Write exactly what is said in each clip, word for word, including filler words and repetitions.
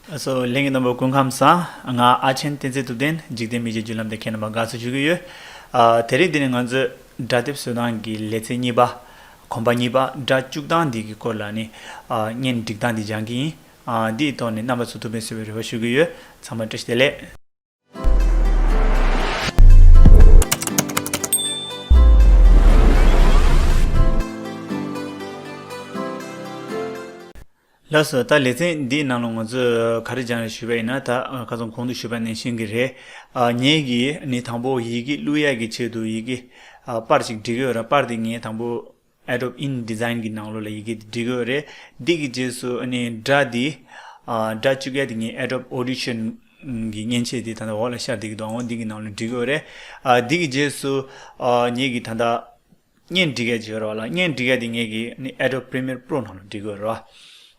སོ། ལྷན་རྒྱས་རྣམ་པ་སྐུ་ཁམས་བཟང་། ང་ཨ་ཆེན་བསྟན་འཛིན་ཐུབ་བསྟན། འཇིག་རྟེན་མི་ཚེའི་བརྒྱུད་ལམ་དེ་ཁྱེད་རྣམ་པ་དགའ་བསུ་ཞུ་གི་ཡོད། ཨ། དེ་རིང་འདི་ནས་ང་ཚོས་སྒྲ་དེབ་བཟོ་སྟངས་ཀྱི་ལེ་ཚན་གཉིས་པ། གོམ་པ་གཉིས་པ། སྒྲ་བཅུག་སྟངས་འདི་གི་སྐོར་ལ་ནི། ཨ། བརྙན་སྒྲིག་སྟངས་འདི་སྦྱང་གི་ཡིན། ཨ། འདིའི་ཐོག་ནས་རྣམ་པ་ཚོ་ཐུགས་ཕན་གསོས་པའི་རེ་བ་ཞུ་གི་ཡོད། ཚང་མ་བཀྲ་ཤིས་བདེ་ལེགས། ལགས་སོ། ད་ལེ་ཚན་འདིའི་ནང་ལ་ང་ཚོས་ག་རེ་སྦྱངས་རེད་ཞུས་པ་ཡིན་ན། ད་ཁ་སང་གོང་དུ་ཞུས་པ་ནང་བཞིན་གྱི་རེད། ཨ། ངེད་ཀྱིས་ནི་དང་པོ་ཡི་གེ་བླུག་ཡག་གི་ཆེད་དུ་ཡི་གེ། ཨ། པར་ཅིག་སྒྲིག་གི་ཡོད་ར། པར་དེ་ངས་དང་པོ་Adobe InDesign གི་ནང་ལོགས་ལ་ཡི་གེ་དེ་སྒྲིག་གི་ཡོད་རེད། འདི་གི་རྗེས་སུ་ཨ་ནི་སྒྲ་འདི། ཨ། སྒྲ་བཅུག་ཡ་དེ་ངས་Adobe Audition གི་མཉེན་ཆས་དེ་ད་ལྟ་འོག་ལ་ཤར་བསྡད་ཀྱི་འདུག་འོ་འདི་གི་ནང་ལ་སྒྲིག་གི་ཡོད་རེད། ཨ། འདི་གི་རྗེས་སུ། ཨ། ངེད་ཀྱི་ད་ལྟ་བརྙན་སྒྲིག་ཡ་ཅིག་ཡོད་རེད་བ་ལ། བརྙན་སྒྲིག་ཡ་དེ་ངེད་ཀྱི་ནི་Adobe Premiere Pro ནང་ལ་སྒྲིག་གི་ཡོད་རེད་བ།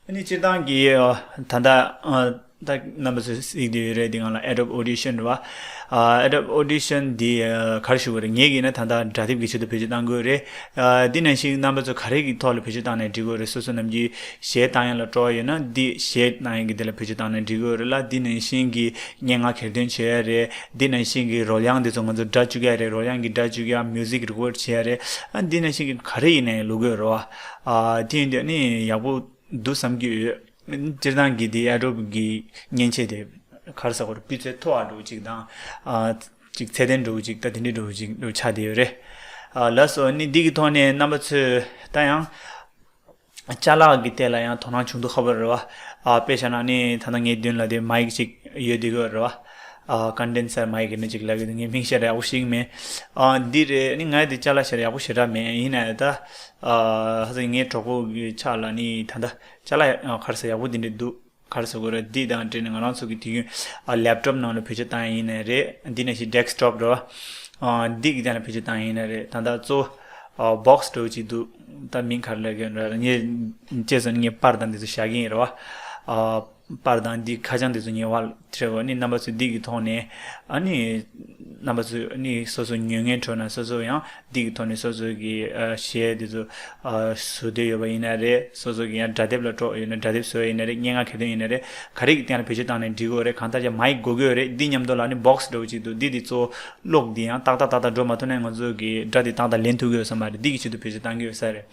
ཨ་ནི་སྤྱིར་བཏང་གི། ཨ། ད་ལྟ། ཨ། ད་རྣམ་པ་ཚོས་གཟིགས་བསྡད་ཡོད་རེད། འདི་སྒང་ལ་Adobe Audition རེད་བ། ཨ། Adobe Audition འདི། ཨ། ག་རེ་ཞུ་དགོས་རེད། ངེད་ཀྱིས་ན་ད་ལྟ་སྒྲ་དེབ་ཀྱི་ཆེད་དུ་བེད་སྤྱོད་གཏང་གི་ཡོད་རེད། ཨ། འདི་ནང་བཞིན་རྣམ་པ་ཚོ་ག་རེ་གི་ཐོག་ལ་བེད་སྤྱོད་བཏང་ནས་འགྲིག་གི་ཡོད་རེད། སོ་སོ་ནམ་རྒྱུན་གཞས་བཏང་ཡ་ལ་སྤྲོ་བ་ཡོད་ན་འདི་གཞས་བཏང་ཡ་གི་དེ་ལ་བེད་སྤྱོད་བཏང་ནས་འགྲིག་གི་ཡོད་རེད་ལ། འདི་ནང་བཞིན་གྱི་སྙན་ངག་གྱེར་འདོན་བྱེད་ཡ་རེད། འདི་ནང་བཞིན་གྱི་རོལ་དབྱངས་འདི་ཚོ་ང་ཚོ་སྒྲ་བཅུག་ཡ་རེད། རོལ་དབྱངས་ཀྱི་སྒྲ་བཅུག་ཡ། Music Record བྱེད་ཡ་རེད། ཨ། འདི་ནང་བཞིན་གྱི་ག་རེ་ཡིན་ནའི་ལོ་དགོས་རེད་བ། ཨ། དེ་ཡིན་དུས་ཨ་ནི་ཡག་པོ་འདུག་བསམ་གྱི་ཡོད། སྤྱིར་བཏང་གི་དེ་Adobe གི་མཉེན་ཆས་དེ་ག་རེ་ཟེར་དགོས་རེད། སྤུས་ཚད་མཐོ་བ་འདྲ་བོ་ཅིག་དང་། ཨ། ཅིག་ཚད་ལྡན་འདྲ་བོ་ཅིག་ད་དེ་འདྲའི་འདྲ་བོ་ཅིག་འདྲ་བོ་ཆགས་བསྡད་ཡོད་རེད། ཨ། ལགས་སོ། ཨ་ནི་འདི་གི་ཐོག་ནས་རྣམ་པ་ཚོས་ད་ཡང་ཅ་ལག་གི་ཐད་ལ་ཡང་དོ་སྣང་བྱུང་འདུག་ཁ་པར་རེད་བ། ཨ། དཔེ་བཞག་ན་ནི་ད་ལྟ་ངའི་མདུན་ལ་དེ་མའིག་ཅིག་ཡོད་བསྡད་ཡོད་རེད་བ། ཨ། Condenser མའིག་ནི་ཅིག་ལབ་ཀྱི་འདུག་ངས་མིང་ཤེས་ར་ཡག་པོ་ཤེས་ཀྱི་མེད། ཨ། འདི་རེད། ཨ་ནི་ངའི་དེ་ཅ་ལག་ཤེས་ར་ཡག་པོ་ཞེ་དྲག་མེད། ཡིན་ན་ཡང་ད། ཨ། ཧ་ཅང་ངའི་གྲོགས་པོ་གི་ཕྱག་ལ་ནི་ད་ལྟ་ཅ་ལག་ཡག་ག་རེ་ཟེར་ཡག་པོ་འདི་འདྲ་འདུག་ག་རེ་ཟེར་དགོས་རེད། འདི་དང་འབྲེལ་ནས་ང་རང་ཚོ་གི་དུས་རྒྱུན། ཨ། ལེབ་ཊོབ་ནང་ལ་བེད་སྤྱོད་བཏང་ཡ་ཡིན་ནའི་རེད། འདི་ནང་བཞིན་ཌེ་སི་ཊོབ་རེད་བ། ཨ། འདི་གི་སྟེང་ལ་བེད་སྤྱོད་བཏང་ཡ་ཡིན་ནའི་རེད། ད་ལྟ་གཙོ་བོ། ཨ། བོག་སི་འདྲ་བོ་ཅིག་འདུག་ད་མིང་ག་རེ་ལབ་ཀྱི་ཡོད་རེད། ངས་བྱས་ཙང་ངས་པར་དང་འདི་ཚོ་བཞག་གི་ཡིན་རེད་བ། ཨ། པར་དང་འདི་ཁ་བྱང་འདི་ཚོ་ངས་ཕར་སྤྲད་གོ། ཨ་ནི་རྣམ་པ་ཚོས་འདི་གི་ཐོག་ནས། ཨ་ནི་རྣམ་པ་ཚོས་ཨ་ནི་སོ་སོ་ཉོ་མཁན་འཕྲོད་ན་སོ་སོ་ཡང་འདི་གི་ཐོག་ནས་སོ་སོ་གི། ཨ། གཞས་འདི་ཚོ། ཨ། བཟོ་འདོད་ཡོད་པ་ཡིན་ན་རེད། སོ་སོ་གི་ཡང་སྒྲ་དེབ་ལ་སྤྲོ་ཡོད་ན་སྒྲ་དེབ་བཟོ་ཡ་ཡིན་ན་རེད། སྙན་ངག་གྱེར་འདོན་ཡིན་ན་རེད། ག་རེ་གི་སྟེང་ལ་བེད་སྤྱོད་བཏང་ནས་འབྲི་དགོས་རེད། གང་ལྟར་ཀྱང་མའིག་དགོས་ཀྱི་ཡོད་རེད། འདི་མཉམ་དུ་ལ་ནི་བོག་སི་འདྲ་བོ་ཅིག་འདུག་འདི་འདི་གཙོ་བོ་གློག་འདི་ཡང་ཏག་ཏག་ཏག་ཏག་འགྲོ་མ་ཐུབ་ན་ང་ཚོ་གི་སྒྲ་འདི་ཏག་ཏག་ལེན་ཐུབ་ཀྱི་ཡོད་ས་མ་རེད། འདི་གི་ཆེད་དུ་བེད་སྤྱོད་བཏང་གི་ཡོད་ས་རེད།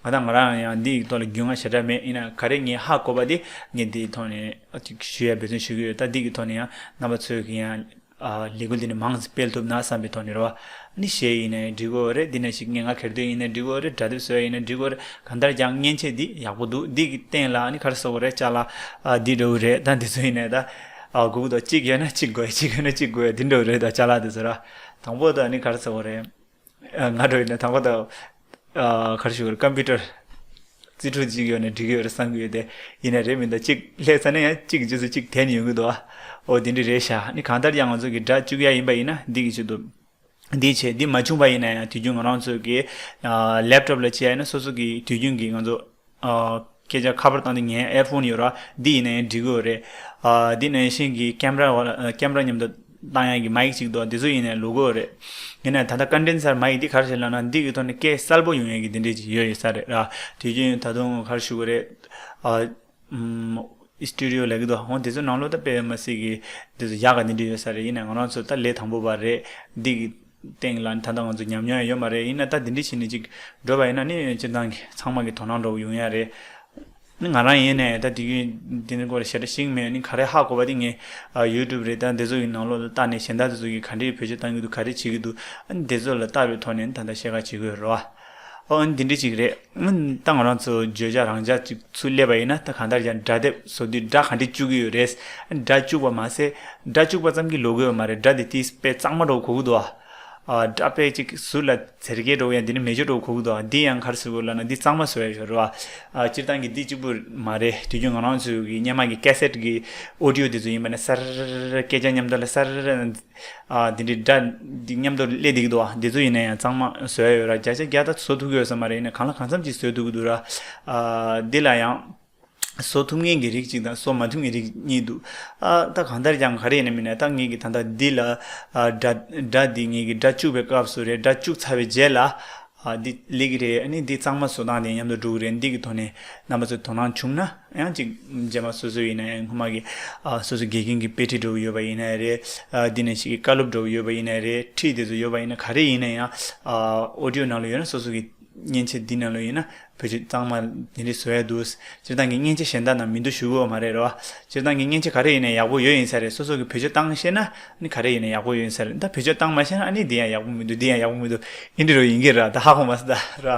ང་དང་ང་རང་ཡང་འདི་གི་ཐོག་ལ་རྒྱུས་མངའ་ཞེ་དྲག་མེད། ཡིན་ན་ག་རེ་ངས་ཧ་གོ་བ་འདི་ངས་འདིའི་ཐོག་ནས་ཅིག་ཞུ་ཡ་འབད་བརྩོན་ཞུ་གི་ཡོད། ད་འདི་གི་ཐོག་ནས་ཡང་རྣམ་པ་ཚོས་ཀྱི་ཡང་། ཨ། ལས་འགུལ་འདི་ནི་མང་ཙམ་སྤེལ་ཐུབ་ན་བསམ་པའི་ཐོག་ནས་རེད་བ། ནི་གཞས་ཡིན་ནའི་འབྲི་དགོས་རེད། འདི་ནང་བཞིན་སྙན་ངག་གྱེར་འདོན་ཡིན་ནའི་འབྲི་དགོས་རེད། སྒྲ་དེབ་བཟོ་ཡ་ཡིན་ནའི་འབྲི་དགོས་རེད། གང་ལྟར་ཀྱང་མཉེན་ཆས་འདི་ཡག་པོ་འདུག་འདི་གི་སྟེང་ལ་ནི་ག་རེ་ཟེར་དགོས་རེད། ཅ་ལག་ཨ། འདི་འདྲ་བོ་རེད། ད་འདི་ཚོ་ཡིན་ནའི་ད། ཨ། དགོས་ཀྱི་འདུག་གཅིག་ཡོད་ན་གཅིག་དགོས། གཅིག་ཡོད་ན་གཅིག་དགོས། འདི་འདྲ་བོ་རེད། ད་ཅ་ལག་འདི་ཚོ་ར། དང་པོ་ད་ནི་ག་རེ་ཟེར་དགོས་རེད། ཨ། ང་འདྲ་བོ་ཡིན་ན་དང་པོ་ད། ཨ། ག་རེ་ཞུ་དགོས་རེད། ཀམ་པུ་ཊར་རྩིས་འཕྲུལ་གཅིག་ཡོད་ན་འགྲིག་གི་ཡོད་རེད་བསམ་གྱི་ཡོད་དེ། ཡིན་ན་རེད་མིན་ད་གཅིག་སླེབས་ཚར་ན་ཡང་གཅིག་གི་རྗེས་སུ་གཅིག་དེད་ནས་ཡོང་གི་འདུག་ཨ། འོ་དེ་འདྲ་རེད་ཤག་ནི་གང་ལྟར་ཡང་ང་ཚོ་གི་སྒྲ་བཅུག་ཡ་ཡིན་པ་ཡིན་ན་འདི་གི་ཆེད་དུ། འདི་བྱས་འདི་མ་བྱུང་པ་ཡིན་ན་ཡང་དུས་རྒྱུན་ང་རང་ཚོ་གི། ཨ། ལེབ་ཊོབ་ལ་བྱས་ཡ་ཡིན་ན་སོ་སོ་གི་དུས་རྒྱུན་གྱི་ང་ཚོ། ཨ། སྐད་ཆ་ཁ་པར་བཏང་དུས་ངའི་ཨེར་ཕོན་ཡོད་ར། འདི་ཡིན་ན་ཡང་འགྲིག་གི་ཡོད་རེད། ཨ། འདི་ནང་བཞིན་གྱི་ཀེམ་ར་བ་ལ། ཨ། ཀེམ་ར་མཉམ་དུ་བཏང་ཡ་གི་མའིག་ཅིག་འདུག་འདི་ཚོ་ཡིན་ན་ལོ་གོ་རེད། ཡིན་ན་ད་ལྟ་ཀོན་ཌེན་སར་མའིག་འདི་ག་རེ་བྱེད་ལབ་ན་འདི་གི་ཐོག་ནས་སྐད་གསལ་པོ་ཡོང་ཡ་གི་འདི་འདྲས་ཅིག་ཡོད་ཡོད་ས་རེད་ར། དུས་རྒྱུན་ད་དུང་ག་རེ་ཞུ་དགོས་རེད། ཨ། ཨམ། སི་ཊུ་ཌི་ཡོ་ལབ་ཀྱི་འདུག་འོ་འདི་ཚོ་ནང་ལོགས་ད་དཔེ་མ་སྲིད་ཀྱི་འདི་ཚོ་ཡག་ག་འདི་འདྲས་ཡོད་ས་རེད། ཡིན་ན་ང་རང་ཚོ་ད་ལས་དང་པོ་པ་རེད། འདི་གི་སྟེང་ལ་ད་ལྟ་ང་ཚོ་ཉམས་མྱོང་ཡང་ཡོད་མ་རེད། ཡིན་ན་ད་འདི་འདྲས་བྱས་ནས་ཅིག་འགྲོ་བ་ཡིན་ན་ནི་སྤྱིར་བཏང་གི་ཚང་མ་གི་དོ་སྣང་འདྲ་བོ་ཡོང་ཡ་རེད། ནི་ང་རང་ཡིན་ནའི་ད་དེ་གི་འདི་འདྲའི་སྐོར་ལ་ཞེ་དྲག་ཤེས་ཀྱི་མེད། ནི་ག་རེ་ཧ་གོ་བ་དེ་ངས། ཨ། ཡུ་ཊུབ་རེད། ད་འདི་ཚོ་གི་ནང་ལོགས་ལ་བལྟས་ནས་གཞན་དག་དེ་ཚོ་གིས་ག་འདྲའི་བེད་སྤྱོད་བཏང་གི་འདུག་ག་རེ་བྱེད་ཀྱི་འདུག་ཨ་ནི་འདི་ཚོ་ལ་བལྟ་བའི་ཐོག་ནས་ད་ལྟ་བཤད་ཁ་བྱེད་དགོས་རེད་བ། ཨོ། ཨ་ནི་འདི་འདྲ་ཅིག་རེད། ཨ་ནི་ད་ང་རང་ཚོ་བརྗོད་བྱ་རང་འཇགས་ཅིག་ཚུར་སླེབས་པ་ཡིན་ན་ད་གང་ལྟར་ཀྱང་སྒྲ་དེབ་བཟོ་དུས་སྒྲ་ག་འདྲ་བཅུག་གི་ཡོད་རེད། སྒྲ་བཅུག་པ་མ་ཟད་སྒྲ་བཅུག་པ་ཙམ་གྱིས་ལོ་དགོས་ཡོད་མ་རེད། སྒྲ་དེ་ཏིས་དཔེ་གཙང་མ་འདྲ་བོ་གོ་གི་འདུག་ཨ། ཨ། སྒྲ་དཔེ་ཅིག་ཟུར་ལ་ཟེར་སྐད་འདྲ་བོ་ཡང་འདི་ནི་མེ་སྒྱོགས་འདྲ་བོ་གོ་གི་འདུག་ཨ། འདི་ཡང་ག་རེ་ཟེར་དགོས་ལབ་ན་འདི་གཙང་མ་བཟོ་ཡ་ཡོད་རེད་བ། ཨ། སྤྱིར་བཏང་གི་འདི་གཅིག་པུ་མ་རེད། དུས་རྒྱུན་ང་རང་ཚོའི་གི་སྔོན་མ་གི་ཀེ་སེ་ཊི་གི་ཨོ་ཌི་ཡོ་འདི་ཚོ་ཡིན་པ་ན་སར་སྐད་ཆ་མཉམ་དུ་ལ་སར། ཨ། འདི་འདྲའི་སྒྲ་འདི་མཉམ་དུ་སླེབས་བསྡད་ཀྱི་འདུག་ཨ། འདི་ཚོ་ཡིན་ན་ཡང་གཙང་མ་བཟོ་ཡ་ཡོད་ར། བརྒྱ་ཆ་བརྒྱ་ད་བཟོ་ཐུབ་ཀྱི་ཡོད་ས་མ་རེད། ཡིན་ན་གང་ལ་གང་འཚམ་ཅིག་བཟོ་ཐུབ་ཀྱི་འདུག་ར། ཨ། འདི་ལ་ཡང་བཟོ་ཐུབ་མཁན་གྱི་རིགས་གཅིག་དང་བཟོ་མ་ཐུབ་མཁན་རིགས་གཉིས་འདུག་ཨ། ད་གང་ལྟར་ཀྱང་ག་རེ་ཡིན་ན་མིན་ན་ད་ངེད་ཀྱིས་ད་ལྟ་འདི་ལ། ཨ། སྒྲ་སྒྲ་འདི་ངེད་ཀྱིས་སྒྲ་བཅུག་པའི་སྐབས་སུ་རེད། སྒྲ་བཅུག་ཚར་བའི་རྗེས་ལ། ཨ་འདི་སླེབས་ཀྱི་རེད། ཨ་ནི་འདི་གཙང་མ་བཟོ་སྟངས་དེ་མཉམ་དུ་འགྲོ་གི་རེད། འདི་གི་ཐོག་ནས་རྣམ་པ་ཚོ་དོ་སྣང་བྱུང་ན་ཡང་ཅིག་རྗེས་མ་སོ་སོ་ཡིན་ན་ཡང་སྔོན་མ་གི་ཨ་སོ་སོ་དགེ་རྒན་གྱི་དཔེ་ཁྲིད་འགྲོ་གི་ཡོད་པ་ཡིན་ན་ཡང་རེད། ཨ་འདི་ནང་བཞིན་གྱི་བཀའ་སློབ་འགྲོ་གི་ཡོད་པ་ཡིན་ན་ཡང་རེད། ཁྲིད་དེ་ཚོ་ཡོད་པ་ཡིན་ན་ག་རེ་ཡིན་ན་ཡང་ཨ་ཨོ་ཌི་ཡོ་ནང་ལ་ཡོད་ན་སོ་སོ་གི་མཉེན་ཆས་འདི་ནང་ལ་ཡིན་ན་བེད་སྤྱོད་གཙང་མ་དེ་འདྲ་བཟོ་ཡ་འདུག་སྤྱིར་བཏང་གི་མཉེན་ཆས་གཞན་དག་ནང་མི་འདུག་ཞུ་གི་ཡོད་མ་རེད་རོ། སྤྱིར་བཏང་གི་མཉེན་ཆས་ག་རེ་ཡིན་ན་ཡག་པོ་ཡོད་ཡིན་ས་རེད། སོ་སོ་གི་བེད་སྤྱོད་བཏང་ཤེས་ན་ཨ་ནི་ག་རེ་ཡིན་ན་ཡག་པོ་ཡོད་ཡིན་ས་རེད། ད་བེད་སྤྱོད་བཏང་མ་ཤེས་ན་ཨ་ནི་འདི་ཡང་ཡག་པོ་མི་འདུག་འདི་ཡང་ཡག་པོ་མི་འདུག་ཡིན་འདི་རོ་ཡིན་གི་ར། ད་ཧ་གོ་མ་སོང་ད་ར།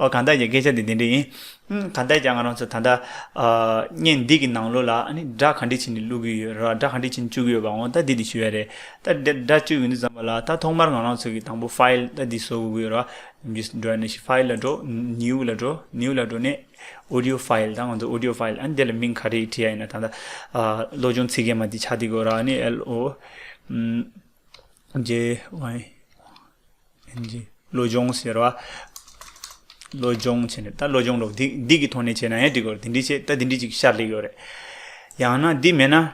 ཨོ་གང་ལྟར་ཀྱང་སྐད་ཆ་འདི་འདི་འདྲ་ཡིན། ཨུམ་གང་ལྟར་ཀྱང་ང་རང་ཚོ་ད་ལྟ་ཨ་བརྙན་འདི་གི་ནང་ལོགས་ལ་ཨ་ནི་སྒྲ་ག་འདྲ་བྱས་ནས་བླུག་གི་ཡོད་ར། སྒྲ་ག་འདྲ་བྱས་ནས་བཅུག་གི་ཡོད་པ་འོ་ད་འདི་འདི་ཞུ་ཡ་རེད། ད་སྒྲ་སྒྲ་བཅུག་ཡོང་དུས་ཙམ་པ་ལ་ད་ཐོག་མར་ང་རང་ཚོ་གི་དང་པོ་ཕའིལ་ད་འདི་བཟོ་དགོས་ཀྱི་ཡོད་ར། ཇུས་འགྲོ་ནས་ཕའིལ་ལ་འགྲོ། ནིའུ་ལ་འགྲོ། ནིའུ་ལ་འགྲོ་ནས་ཨོ་ཌི་ཡོ་ཕའིལ། ད་ང་ཚོ་ཨོ་ཌི་ཡོ་ཕའིལ། ཨ་ནི་དེ་ལ་མིང་ག་རེ་བྲིས་ཡ་ཡིན་ན་ད་ལྟ་ཨ་བློ་སྦྱོང་ཚིག་བརྒྱད་མ་འདི་ཆགས་བསྡད་ཀྱི་ཡོད་ར། ཨ་ནི་ཨེལ་ཨོ་ཇེ་ཝའི་ཨེན་ཇི་བློ་སྦྱོང་ཟེར་བ། བློ་སྦྱོང་བྱས་ནས་ད་བློ་སྦྱོང་ལོ་འདི་འདི་གི་ཐོག་ནས་བྱས་ན་ཡང་འགྲིག་གི་ཡོད་རེད། འདི་འདྲ་བྱས་ད་འདི་འདྲ་ཅིག་ཤར་སླེབས་ཀྱི་ཡོད་རེད། ཡང་ན་འདི་མེད་ན་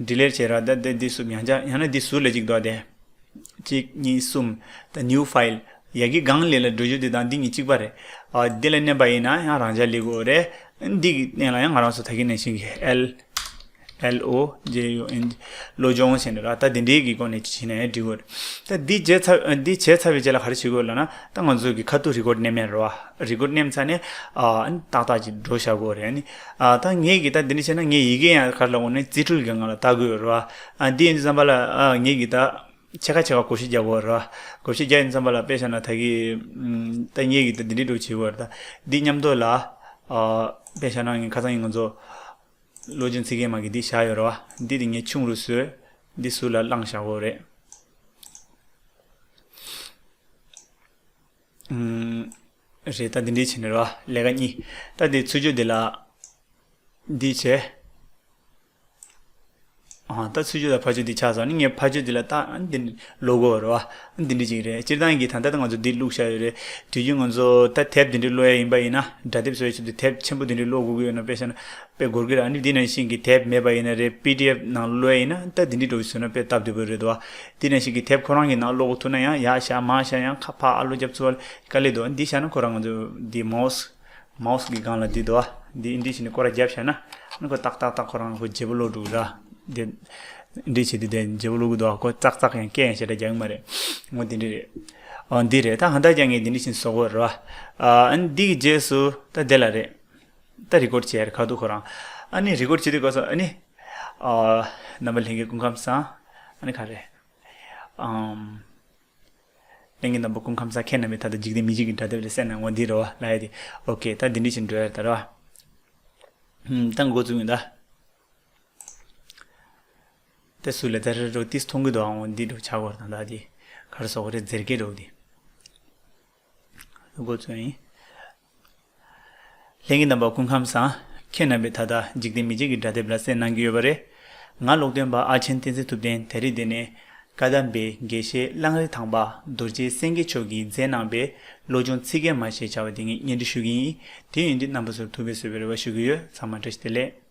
ཌི་ལེཊ་བྱས་ར། ད་ད་འདི་གསུམ། ཡང་བསྐྱར་ཡང་ན་འདི་ཟུར་ལ་གཅིག་འདུག་སྟེ། གཅིག་གཉིས་གསུམ། ད་ནིའུ་ཕའིལ། ཡ་གི་སྒང་ལས་ལ་འགྲོ་རྒྱུ་འདི་དང་འདི་གཉིས་གཅིག་པ་རེད། ཨ་འདི་ལ་མནན་པ་ཡིན་ན་ཡང་རང་འཇགས་སླེབས་ཀྱི་ཡོད་རེད། འདི་གི་སྟེང་ལ་ཡང་ང་རང་ཚོ་ད་གིན་ནང་བཞིན་གྱི་ཨེལ་ཨེལ་ཨོ་ཇེ་ཡུ་ཨེན་ཇི་བློ་སྦྱོང་ཟེར་ནས་ར། ད་འདི་འདྲའི་གི་སྒོ་ནས་བྱས་ན་ཡང་འགྲིག་གི་ཡོད་རེད། ད་འདི་བྱས་ཚར་འདི་བྱས་ཚར་བའི་རྗེས་ལ་ག་རེ་བྱེད་དགོས་ལབ་ན་ད་ང་ཚོ་གི་ཁ་ཐུག་རི་ཀོཌ་མནན་ཡ་རེད་བ། རི་ཀོཌ་མནན་ཚར་ནས་ཨ་ཏག་ཏག་ཅིག་འགྲོ་བཞག་དགོས་རེད། ཨ་ནི་ཨ་ད་ངས་གི་ད་འདི་འདྲ་བྱས་ན་ངས་ཡི་གེ་ཡང་ག་རེ་ལབ་དགོས་ན་རྩིས་འཕྲུལ་གྱི་ངང་ལ་ལྟ་དགོས་རེད་བ། ཨ་འདི་ཡིན་དུས་ཙམ་པ་ལ་ཨ་ངས་གི་ད་ཕྱེད་ཀ་ཕྱེད་ཀ་བགོ་བཤའ་རྒྱག་དགོས་རེད་བ། བགོ་བཤའ་རྒྱག་ཡིན་དུས་ཙམ་པ་ལ་དཔེ་བཞག་ན་ད་གི་ཨམ་ད་ངས་གི་ད་འདི་འདྲ་འགྲོ་བྱེད་དགོས་རེད། ད་འདི་མཉམ་དུ་ལ་ཨ་དཔེ་བཞག་ན་ངས་ཁ་སང་ཡིན་ང་ཚོ་བློ་སྦྱོང་ཚིག་བརྒྱད་མ་གི་འདི་བཞག་ཡོད་རེད་བ། འདི་དེ་ངས་ཆུང་རུ་བཟོས། འདི་ཟུར་ལ་བླངས་བཞག་དགོས་རེད། ཨུམ། རེད། ད་འདི་འདྲའི་བྱས་ནས་རེད་བ། ལས་ཀ་གཉིས། ད་འདི་ཚུར་ཕྱོགས་འདི་ལ་འདི་བྱས། ཨ་ད་ཚུར་ཕྱོགས་དང་ཕར་ཕྱོགས་འདི་ཆགས་སོང་། ཨ་ནི་ངས་ཕར་ཕྱོགས་འདི་ལ་ད་ཨ་འདི་ཀློག་དགོས་རེད་བ། འདི་འདྲ་ཅིག་རེད། སྤྱིར་བཏང་གི་ད་ལྟ་ང་ཚོ་འདི་བླུགས་བཞག་ཡོད་རེད། དུས་རྒྱུན་ང་ཚོ་ད་དེབ་འདི་འདྲ་ཀློག་ཡ་ཡིན་པ་ཡིན་ན་སྒྲ་དེབ་བཟོ་ཡ་ཆེད་དུ་དེབ་ཆེན་པོ་འདི་འདྲ་ཀློག་དགོས་ཀྱི་ཡོད་ན་དཔེ་བཞག་ན་དཔེ་འགོར་གྱི་རེད། ཨ་ནི་འདི་ནང་བཞིན་གྱི་དེབ་མེད་པ་ཡིན་ན་རེད། པི་ཌི་ཨེཕ་ནང་ཀློག་ཡ་ཡིན་ན་ད་འདི་འདྲ་འགྲོ་བཟོས་ན་དཔེ་སྟབས་བདེ་པོ་རེད་དོ། འདི་ནང་བཞིན་གྱི་དེབ་ཁོ་རང་གི་ནང་ཀློག་དགོས་ཐུག་ན་ཡང་ཡར་བཞག་མར་བཞག་ཡང་ཁ་ཕར་ཨ་ལོ་རྒྱབ་ཚུགས་པ་དཀའ་ལས་འདུག་འདི་བཞག་ན་ཁོ་རང་ང་ཚོ་འདི་མའོ་སི་མའོ་སི་གི་སྒང་ལ་འདི་འདུག་བ། འདི་འདི་བྱས་ནས་སྐོར་ར་བརྒྱབ་བཞག་ན་ཨ་ནི་ཁོ་ཏག་ཏག་ཏག་ཁོ་རང་ཁོ་བརྗེ་པོ་ཀློག་འགྲོ་གི་ར། འདི་འདི་བྱས་འདི་དེ་བརྗེ་པོ་ཀློག་གི་འདུག་བ། ཁོ་ཙག་ཙག་ཡང་སྐད་ཡང་ཞེ་དྲག་རྒྱག་གི་མ་རེད། ངོ་འདི་འདྲ་རེད། ཨ་འདི་རེད། ད་ཧ་ད་ཀྱང་ངས་འདི་འདྲ་བྱས་ནས་བཟོ་དགོས་རེད་བ། ཨ་ནི་འདི་གི་རྗེས་སུ་ད་དེ་ལ་རེད། ད་རི་ཀོཌ་བྱས་རེད་ཁ་ཐུག་ཁོ་རང་། ཨ་ནི་རི་ཀོཌ་བྱེད་དུས་སྐབས་སུ་ཨ་ནི་ཨ་རྣམ་པ་ལྷན་རྒྱས་སྐུ་ཁམས་བཟང་། ཨ་ནི་ག་རེ། ཨམ། ལྷན་རྒྱས་རྣམ་པ་སྐུ་ཁམས་བཟང་། ཁྱེད་རྣམ་པས་ད་ལྟ་འཇིག་རྟེན་མི་མཇེད་ཀྱི་སྒྲ་དེབ་ལ་གསན་གནང་ངོ་འདི་རེད་བ་ལབ་ཡ་དེ། ཨོ་ཁེ། ད་འདི་འདྲ་ཞིག་འགྲོ་ཡ་ད་རེད་བ། ཧུམ། ད་འགོ་བཙུགས་ཡིན་ད། དེ་སུ་ལས་ད་རེ་རོ་ཏིས་མཐོང་གི་འདུག་ཨང་འོ་འདི་འགྲོ་ཆ་གོ་རེད་ད་ད་དེ། ག་རེ་ཟེར་དགོས་རེད་རྫེར་སྐད་འགྲོ་འདི། འགོ་བཙུགས་ཡིན། ལྷན་རྒྱས་རྣམ་པ་སྐུ་ཁམས་བཟང་། ཁྱེད་རྣམ་པས་ད་ལྟ་འཇིག་རྟེན་མི་མཇེད་ཀྱི་སྒྲ་དེབ་ལ་གསན་གནང་གི་ཡོད་པ་རེད། ང་ཀློག་འདོན་པ་ཨ་ཆེན་བསྟན་འཛིན་ཐུབ་བསྟན་ད་རེས་འདི་ནས་བཀའ་གདམས་པའི་དགེ་བཤེས་གླང་རི་ཐང་པ་རྡོ་རྗེ་སེང་གེ་མཆོག་གིས་མཛད་གནང་པའི་བློ་སྦྱོང་ཚིག་བརྒྱད་མ་ཞེས་བྱ་བ་དེ་ངས་སྙན་སྒྲོན་ཞུ་གི་ཡིན། དེ་ཡིན་དུས་རྣམ་པ་ཚོར་ཐུགས་ཕན་གསོས་པའི་རེ་བ་ཞུ་གི་ཡོད། ཚང་མ་བཀྲ་ཤིས་བདེ་ལེགས།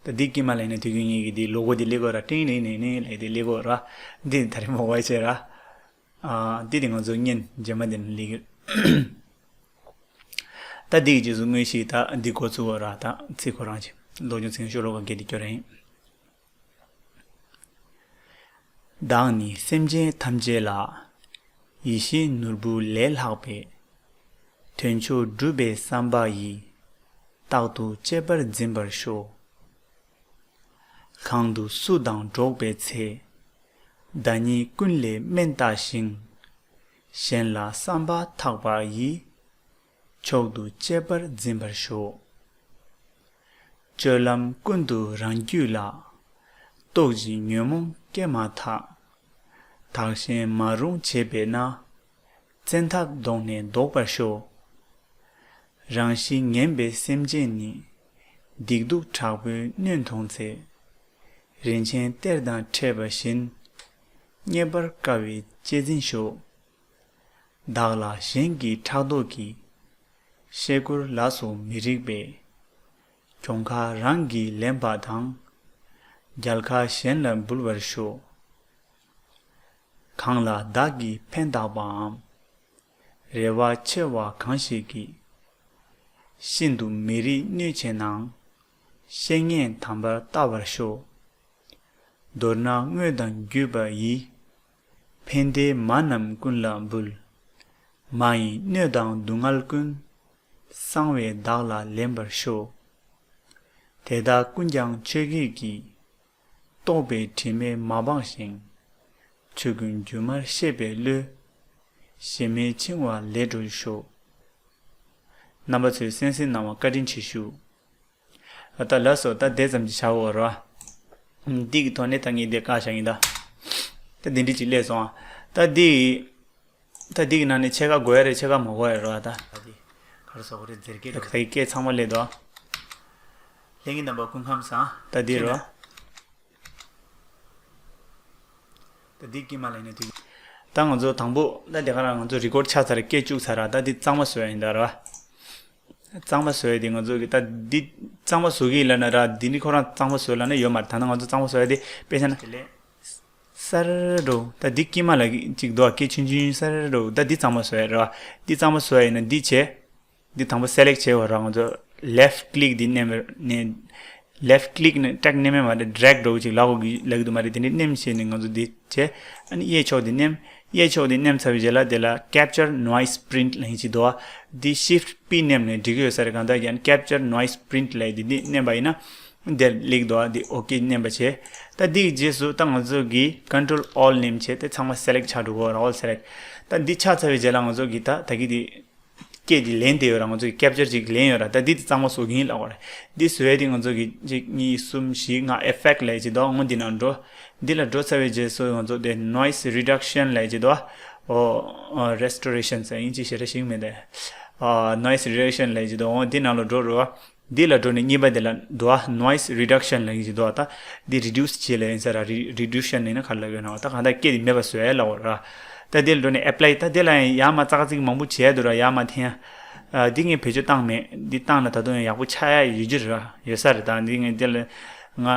ད་འདི་དཀྱིལ་མ་ལ་ཡིན་ན་དུས་རྒྱུན་ངེད་ཀྱི་འདི་ལོ་གོ་འདི་སླེབས་ཀྱི་ཡོད་ར། ཏིང་ལིང་ལིང་ལིང་ལབ་འདི་སླེབས་ཀྱི་ཡོད་ར། འདི་ད་རེས་མོ་བའི་བྱས་ར། ཨ་འདི་དེ་ང་ཚོ་བརྙན་རྗེས་མ་འདི་ནས་སླེབས་ཀྱི། ད་འདི་གི་རྗེས་སུ་དངོས་གཞི་ད་འདི་འགོ་བཙུགས་ཡོད་ར། ད་ཚིག་ཁོ་རང་བྱས། བློ་སྦྱོང་ཚིག་ཤོ་ལོ་ཀ་བརྒྱད་འདི་སྐྱོར་ར་ཡིན། བདག་ནི་སེམས་ཅན་ཐམས་ཅད་ལ། ཡིད་བཞིན་ནོར་བུ་ལས་ལྷག་པའི། དོན་མཆོག་སྒྲུབ་པའི་བསམ་པ་ཡིས། རྟག་ཏུ་གཅེས་པར་འཛིན་པར་ཤོག། གང་དུ་སུ་དང་འགྲོགས་པའི་ཚེ། བདག་ཉིད་ཀུན་ལས་དམན་བལྟ་ཞིང་། གཞན་ལ་བསམ་པ་ཐག་པ་ཡིས། མཆོག་ཏུ་གཅེས་པར་འཛིན་པར་ཤོག། སྤྱོད་ལམ་ཀུན་ཏུ་རང་རྒྱུད་ལ། རྟོག་ཅིང་ཉོན་མོངས་སྐྱེས་མ་ཐག། བདག་གཞན་མ་རུངས་བྱེད་པས་ན། བཙན་ཐབས་གདོང་ནས་བཟློག་པར་ཤོག། རང་བཞིན་ངན་པའི་སེམས་ཅན་ནི། སྡིག་སྡུག་དྲག་པོའི་སྣོད་མཐོང་ཚེ། རིན་ཆེན་གཏེར་དང་འཕྲད་པ་བཞིན། རྙེད་པར་དཀའ་བས་གཅེས་འཛིན་ཤོག། བདག་ལ་གཞན་གྱི་ཕྲག་དོག་གིས། ཤེལ་སྒོར་ལ་སོགས་མི་རིགས་པས། གྱོང་ཁ་རང་གིས་ལེན་པ་དང་། རྒྱལ་ཁ་གཞན་ལ་འབུལ་བར་ཤོག། གང་ལ་བདག་གིས་ཕན་བཏགས་པའམ། རེ་བ་ཆེ་བ་གང་ཞིག་གིས། ཤིན་ཏུ་མི་རིགས་གནོད་བྱེད་ནའང་། བཤེས་གཉེན་དམ་པར་བལྟ་བར་ཤོག་མདོར་ན་དངོས་དང་བརྒྱུད་པ་ཡིས། ཕན་བདེའི་མ་རྣམས་ཀུན་ལ་འབུལ། མ་ཡིན་གནོད་དང་སྡུག་བསྔལ་ཀུན། གསང་བས་བདག་ལ་ལེན་པར་ཤོག་དེ་དག་ཀུན་ཀྱང་ཆོས་བརྒྱད་ཀྱིས། རྟོགས་པའི་དྲི་མས་མ་སྦགས་ཤིང་། ཆོས་ཀུན་སྒྱུ་མར་ཤེས་པའི་བློས། ཞེན་མེད་འཆིང་བ་ལས་གྲོལ་ཤོག་རྣམ་པ་ཚོས་གསན་གཟིགས་གནང་བར་བཀའ་དྲིན་ཆེ་ཞུ། ད་ལགས་སོ། ད་དེ་ཙམ་གྱིས་བྱའོ་ར། འདི་གི་ཐོག་ནས་ད་ངས་འདི་བཀག་བཞག་ཡིན་ད། ད་འདི་འདྲ་ཅིག་སླེབས་སོང་ཨ། ད་འདི། ད་འདི་གི་ནང་ནས་ཕྱེད་ཀ་དགོས་ཡ་རེད་ཕྱེད་ཀ་མ་དགོས་ཡ་རེད་བ་ད། ད་འདི་ག་རེ་ཟེར་དགོས་རེད་འཛེར་སྐད་ད་འདུག་ད་གི་སྐད་ཚང་མ་སླེབས་འདུག་ལྷན་རྒྱས་རྣམ་པ་སྐུ་ཁམས་བཟང་། ད་འདི་རེད་བ། ད་འདི་དཀྱིལ་མ་ལ་ཡིན་ན་དུས། ད་ང་ཚོ་དང་པོ་ད་དེ་ག་རང་ང་ཚོ་རི་ཀོཌ་ཆགས་ཚར་སྐད་བཅུག་ཚར་ར་ད་འདི་གཙང་མ་བཟོ་ཡ་ཡིན་ད་ར། གཙང་མ་བཟོ་ཡ་དེ་ང་ཚོ་གི་ད་འདི་གཙང་མ་བཟོ་གི་ཡིན་ལབ་ན་ར་འདི་ནི་ཁོ་རང་གཙང་མ་བཟོ་ལབ་ན་ཡོད་མ་རེད། ད་ནང་ང་ཚོ་གཙང་མ་བཟོ་ཡ་དེ་དཔེ་ཆ་ན་དེ་ལས་སར་འགྲོ་ད་འདི་དཀྱིལ་མ་ལ་གཅིག་འདུག་སྐད་ཆུང་ཆུང་སར་འགྲོ་ད་འདི་གཙང་མ་བཟོ་ཡ་ར་འདི་གཙང་མ་བཟོ་ཡ་ཡིན་ན་འདི་བྱས། འདི་དང་པོ་སེ་ལེག་བྱས་པ་ར་ང་ཚོ་ལེཕ་ཀླིག་འདི་མནན་པ་ནས། ལེཕ་ཀླིག་ནས་ཀྲེག་མནན་མེད་མ་རེད་ཌེག་འགྲོ་གི་ཅིག་ལབ་དགོས་ཀྱི་ལབ་ཀྱི་འདུག་མ་རེད། དེ་འདྲའི་མནན་བྱས་ནས་ང་ཚོ་འདི་བྱས། ཨ་ནི་གཡས་ཕྱོགས་འདི་མནན། གཡས་ཕྱོགས་འདི་མནན་ཚར་བའི་རྗེས་ལ་དེ་ལ་Capture Noise Print ལབ་ཡིན་ཅིག་འདུག་བ། འདི་Shift P མནན་ནས་འགྲིག་གི་ཡོད་ས་རེད། གང་ལྟར་ཀྱང་Capture Noise Print ལབ་ཡིན་འདི་འདི་མནན་པ་ཡིན་ན། འདིར་སླེབས་འདུག་བ། འདི་ཨོ་ཀེ་མནན་པ་བྱས། ད་འདི་གི་རྗེས་སུ་ད་ང་ཚོ་གི་Control Alt མནན་བྱས་ཏེ་ཚང་མ་སེ་ལེག་ཆགས་འགྲོ་གི་ཡོད་ར། All Select ད་འདི་ཆགས་ཚར་བའི་རྗེས་ལ་ང་ཚོ་གི་ད་ད་གི་འདི། སྐད་དེ་ལེན་བསྡད་ཡོད་ར། ང་ཚོ་གི་ཀེབ་ཅར་ཅིག་ལེན་ཡོད་ར། ད་འདི་དེ་གཙང་མ་བཟོ་གི་ཡིན་ལབ་པ་རེད། འདི་བཟོ་ཡས་དེ་ང་ཚོ་གི་གཅིག་གཉིས་གསུམ་བཞི་ལྔ་ཨེ་ཕེག་ལབ་ཅིག་འདུག་ངོ་འདི་ནང་འགྲོ། འདི་ལ་འགྲོ་ཚར་བའི་རྗེས་སུ་ང་ཚོ་དེ་Noise Reduction ལབ་ཅིག་འདུག་ཨོ། Restoration ཟེར་དབྱིན་ཇི་ཞེ་དྲག་ཤེས་ཀྱི་མེད་དེ། Noise Reduction ལབ་ཅིག་འདུག་འོ་འདི་ནང་ལ་འགྲོ་རོགས། འདི་ལ་འགྲོ་ནས་གཉིས་པ་དེ་ལ་འགྲོ་ཨ། Noise Reduction ལབ་ཀྱི་འདུག་ད་འདི་Reduce བྱེད་ལབ་ཡིན་ས་ར། Re- Reduction ལབ་ན་ག་རེ་ལབ་ཡོད་ན་ད་གང་ལྟར་སྐད་དེ་མེད་པ་བཟོ་ཡ་ལབ་པ་ར། ད་འདི་ལ་འགྲོ་ནས་Apply ད་འདི་ལ་ཡང་ཡར་མར་ཙག་ཙིག་མང་པོ་བྱས་འདུག་ར། ཡར་མར་འཐེན་ཡ། འདི་ངས་བེད་སྤྱོད་བཏང་མེད། འདི་བཏང་ན་ད་དུང་ཡག་པོ་ཆགས་ཡ་ཡོད་རྒྱུ་རེད་ར། ཡོད་ས་རེད། ད་འདི་ངས་འདི་ལ་ང་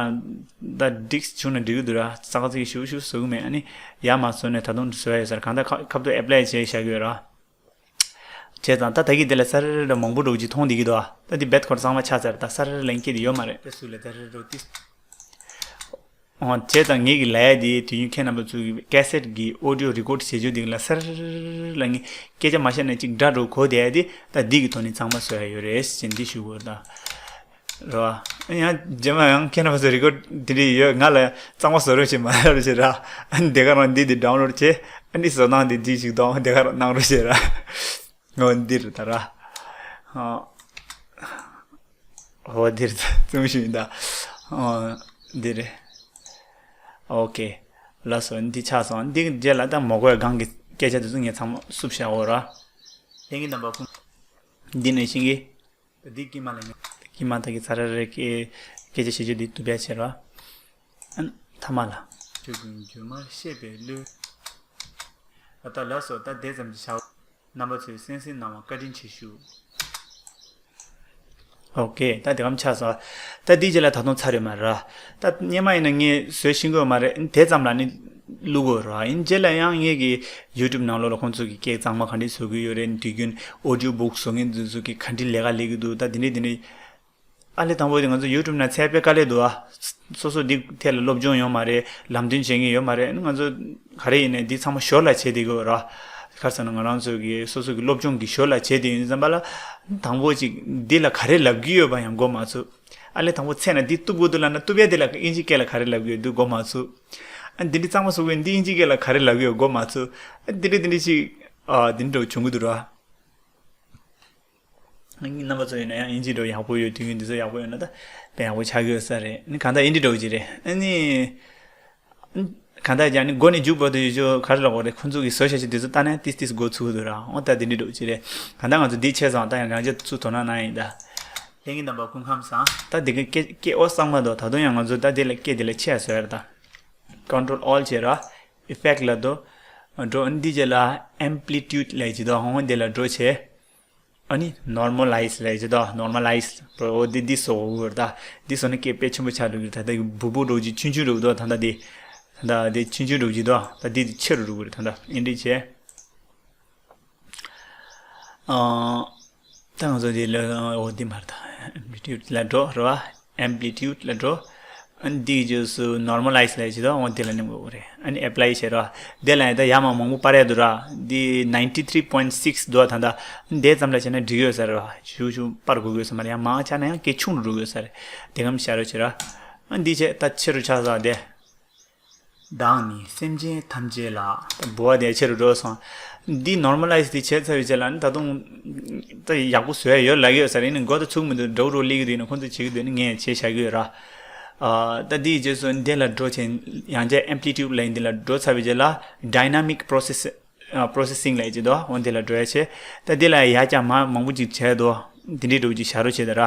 ད་འགྲིག་བྱུང་ན་འགྲིག་གི་འདུག་ར། ཙག་ཙིག་ཞུ་ཞུ་བཟོ་གི་མེད། ཨ་ནི་ཡར་མར་བཟོ་ནས་ད་དུང་བཟོ་ཡ་ཡོད་ས་རེད། གང་ལྟར་ཁ་ཁ་ཐུག་Apply བྱས་བཞག་གི་ཡོད་ར། བྱས་ཙང་ད་ད་གི་དེ་ལ་སར་ར་མང་པོ་འགྲོ་གི་མཐོང་བསྡད་ཀྱི་འདུག་ད་འདི་རྦད་ཁོ་ར་གཙང་མ་ཆགས་ཚར། ད་སར་ར་ལན་སྐྱེ་དེ་ཡོད་མ་རེད། དེ་སུ་ལ་ད་ར་འགྲོ་ཏི། ཨོ་བྱས་ཙང་ངེད་ཀྱི་ལ་ཡ་དེ་དུས་ཡུན་ཁྱེད་རྣམ་པ་ཚོ་གི་ཀེ་སེད་ཀྱི་ཨོ་ཌི་ཡོ་རི་ཀོཌ་བྱེད་རྒྱུ་དེ་ལ་སར་ར་ངས་སྐད་ཆ་མ་བཤད་ན་ཅིག་འདྲ་འགྲོ་གོ་དེ་དེ་ད་འདི་གི་ཐོག་ནས་གཙང་མ་བཟོ་ཡ་ཡོད་རེད་ཅེས་འདི་ཞུ་དགོས་ད། རེད་བ། ཡང་རྗེས་མ་ཡང་ཁྱེད་རྣམ་པ་ཚོ་རི་ཀོཌ་འདི་འདྲ་ཡོད་ང་ལ་གཙང་མ་བཟོ་རོགས་བྱེད་མ་རོགས་བྱེད་ར། འདི་ག་རང་འདི་འདི་ཌའོན་ལོཌ་བྱེད། ཨ་ནི་བཟོ་སྟངས་འདི་འདི་ཞིག་དང་འདི་ག་རང་གནང་རོགས་བྱེད་ར། འོ་འདི་རེད་ད་ར། འོ་འདི་རེད་ད་རྩོམ་ཞུ་ཡིན་ད། འོ་འདི་རེད། ཨོ་ཀེ། ལགས་སོ་འདི་ཆགས་སོང་། འདི་རྗེས་ལ་ད་མ་དགོས་སྒང་གི་སྐད་ཆ་དེ་ཚོ་ངས་ཚང་མ་བསུབ་བཞག་འོ་ར། ལྷན་རྒྱས་རྣམ་པ་ཁོང་འདི་ནས་ཤིང་གི་ད་འདི་དཀྱིལ་མ་ལ་ཉོ། དཀྱིལ་མ་ད་གི་ཚ་ར་རེ་སྐད་སྐད་ཆ་བཤད་རྒྱུ་འདི་བཏུབ་པ་བྱེད་རོགས། ཨ་ཐ་མ་ལ། ཆོས་ཀུན་སྒྱུ་མར་ཤེས་པའི་བློས། ཨ་ད་ལགས་སོ། ད་དེ་ཙམ་གྱིས་བྱའོ། རྣམ་པ་ཚོས་གསན་གཟིགས་གནང་བར་བཀའ་དྲིན་ཆེ་ཞུ། ཨོ་ཀེ། ད་དེ་གམ་ཆགས་སོང་། ད་འདི་རྗེས་ལ་ད་དུང་ཚར་ཡོད་མ་རེད་ར། ད་སྔོན་མ་ཡིན་ན་ངས་བཟོས་ཤེས་ཀྱི་ཡོད་མ་རེད། དེ་ཙམ་ལ་ནི། བླུག་དགོས་ར། ཡིན་རྗེས་ལ་ཡང་ངེད་ཀྱི་ཡུ་ཊུབ་ནང་ལོགས་ལ་ཁོང་ཚོ་གི་སྐད་གཙང་མ་ག་འདྲས་བཟོ་གི་ཡོད་རེད། དུས་རྒྱུན་ཨོ་ཌི་ཡོ་བུག་བཟོ་མཁན་ཚོ་ཚོ་གི་ག་འདྲས་ལས་ཀ་ལས་ཀྱི་འདུག་ད་དེ་འདྲས་དེ་འདྲས། ཨ་ལས་དང་པོ་དེ་ང་ཚོ་ཡུ་ཊུབ་ནང་ཚད་དཔེ་དཀའ་ལས་འདུག་ཨ། སོ་སོ་འདི་ཐད་ལ་སློབ་སྦྱོང་ཡོད་མ་རེད། ལམ་སྟོན་བྱེད་མཁན་ཡོད་མ་རེད། ང་ཚོ་ག་རེ་ཡིན་ནའི་འདི་ཚང་མ་ཞོར་ལ་བྱེད་བསྡད་ཀྱི་ཡོད་ར། ག་རེ་ཟེར་ན་ང་རང་ཚོ་གི་སོ་སོ་གི་སློབ་སྦྱོང་གི་ཞོར་ལ་བྱེད་བསྡད་ཡོད་ཙམ་པ་ལ། དང་པོ་ཅིག་འདི་ལ་ག་རེ་ལབ་ཀྱི་ཡོད་པ་ཡང་གོ་མ་ཚུགས། ཨ་ལས་དང་པོ་ཚད་ན་འདི་གཏུབ་དགོས་འདུག་ལབ་ན་གཏུབ་ཡ་དེ་ལ་དབྱིན་ཇི་སྐད་ལ་ག་རེ་ལབ་ཀྱི་ཡོད་འདུག་གོ་མ་ཚུགས། ཨ་འདི་འདྲ་གཙང་མ་བཟོ་དགོས་འདི་དབྱིན་ཇི་སྐད་ལ་ག་རེ་ལབ་ཀྱི་ཡོད་གོ་མ་ཚུགས། ཨ་འདི་འདྲ་འདི་འདྲ་ཅིག་ཨ་འདི་འདྲ་བྱུང་གི་འདུག་ར། རྣམ་པ་ཚོ་ཡིན་ན་ཡང་དབྱིན་ཇི་འདྲ་ཡག་པོ་ཡོད་དུས་ཡུན་འདི་ཚོ་ཡག་པོ་ཡོད་ན་ད་དཔེ་ཡག་པོ་ཆགས་ཀྱི་ཡོད་ས་རེད། ནི་གང་ལྟར་ཨིན་ཌི་འདྲ་ཅིག་རེད། ཨ་ནི་གང་ལྟར་ཀྱང་ནི་མགོ་ནས་མཇུག་བར་དུ་ཡོད་ཆོག་ག་རེ་ལབ་དགོས་རེད། ཁོང་ཚོ་གི་བཟོ་བྱ་ཆེད་དེ་ཚོ་ལྟ་ན་ཏིས་ཏིས་མགོ་ཚུགས་འདུག་ར། འོ་ད་འདི་འདྲ་ཅིག་རེད། གང་ལྟར་ང་ཚོ་འདི་བྱས་སོང་། ད་ཡང་རང་ཅག་ཚུར་དོ་སྣང་གནང་ཡིན་ད། ལྷན་རྒྱས་རྣམ་པ་སྐུ་ཁམས་བཟང་། ད་འདི་གི་སྐད་སྐད་ཨོ་གཙང་མ་འདུག་ད་དུང་ཡང་ང་ཚོ་ད་འདི་ལ་སྐད་འདི་ལ་ཆེ་བ་བཟོ་ཡ་རེད་ད། Control Alt བྱས་ར། Effect ལ་འགྲོ། འགྲོ་འདི་རྗེས་ལ་Amplitude ལབ་ཅིག་འདུག་འོ་འདི་ལ་འགྲོ་བྱས། ཨ་ནི་Normalize ལབ་ཀྱི་འདུག Normalize འོ་འདི་འདི་བཟོ་དགོས་རེད་ད། འདི་བཟོ་ན་སྐད་དཔེ་ཆེན་པོ་ཆགས་འགྲོ་གི་རེད། ད་ལྟ་གི་སྦུག་སྦུག་འདྲ་ཅིག་ཆུང་ཆུང་འདྲ་འདུག་ད་ལྟ་འདི། ད་འདི་ཆུང་ཆུང་འགྲོ་གི་འདུག་ད་འདི་ཆེ་རུ་འགྲོ་གི་རེད། ད་ད་ཨེ་འདྲ་བྱས། ཨ། ད་ང་ཚོ་འདི་ལ་འོ་འདི་མར་ད་amplitude ལ་འགྲོ་རེད་བ། amplitude ལ་འགྲོ། ཨ་ནི་འདི་རྗེས་སུ་normalize ལ་བྱེད་དོ། འོ་འདི་ལ་ནི་འགྲོ་གི་རེད། ཨ་ནི་apply བྱེད་རོགས། འདི་ལ་ཡང་ད་ཡར་མར་མང་པོ་སྤར་ཡ་འདུག་ར། འདི་ninety three point six འདུག་ད་ད་འདི་ཙམ་ལ་བྱས་ན་འགྲིག་ཡོད་ས་རེད་བ། ཞུ་ཞུ་སྤར་དགོས་ཡོད་ས་མ་རེད། ཡང་མང་ཆགས་ན་ཡང་སྐད་ཆུང་རུ་འགྲོ་གི་ཡོད་ས་རེད། དེ་གམ་བྱ་རོགས་བྱེད་ར། ཨ་འདི་བྱས་ད་ཆེ་རུ་ཆགས་ས་དེ། བདག་ནི་སེམས་ཅན་ཐམས་ཅད་ལ། འབུ་བ་དེ་ཆེ་རུ་འགྲོ་སོང་། འདི་normalize དེ་བྱས་ཚར་བའི་རྗེས་ལ་ནི་ད་དུང་ད་ཡག་པོ་བཟོ་ཡ་ཡོད་ལབ་ཀྱི་ཡོད་ས་རེད། ནི་མགོ་ད་ཚུགས་མི་འདུག་འགྲོ་རུ་སླེབས་ཀྱི་འདུག་ནི་ཁོང་ཚོས་བྱེད་ཀྱི་འདུག་ནི་ངས་བྱས་བཞག་གི་ཡོད་ར། ཨ་ད་འདིའི་རྗེས་སུ་འདི་ལ་འགྲོ་བྱས་ཡང་བསྐྱར་amplitude ལ་འདི་ལ་འགྲོ་ཚར་བའི་རྗེས་ལ་dynamic process processing ལ་ཡི་ཅི་དོ་འོ་འདི་ལ་འགྲོ་ཡ་བྱས། ད་འདི་ལ་ཡ་ཀྱང་མ་མང་པོ་ཅིག་བྱས་དོ། འདི་འདྲའི་འགྲོ་ཅིག་བྱ་རོགས་བྱས་ད་ར།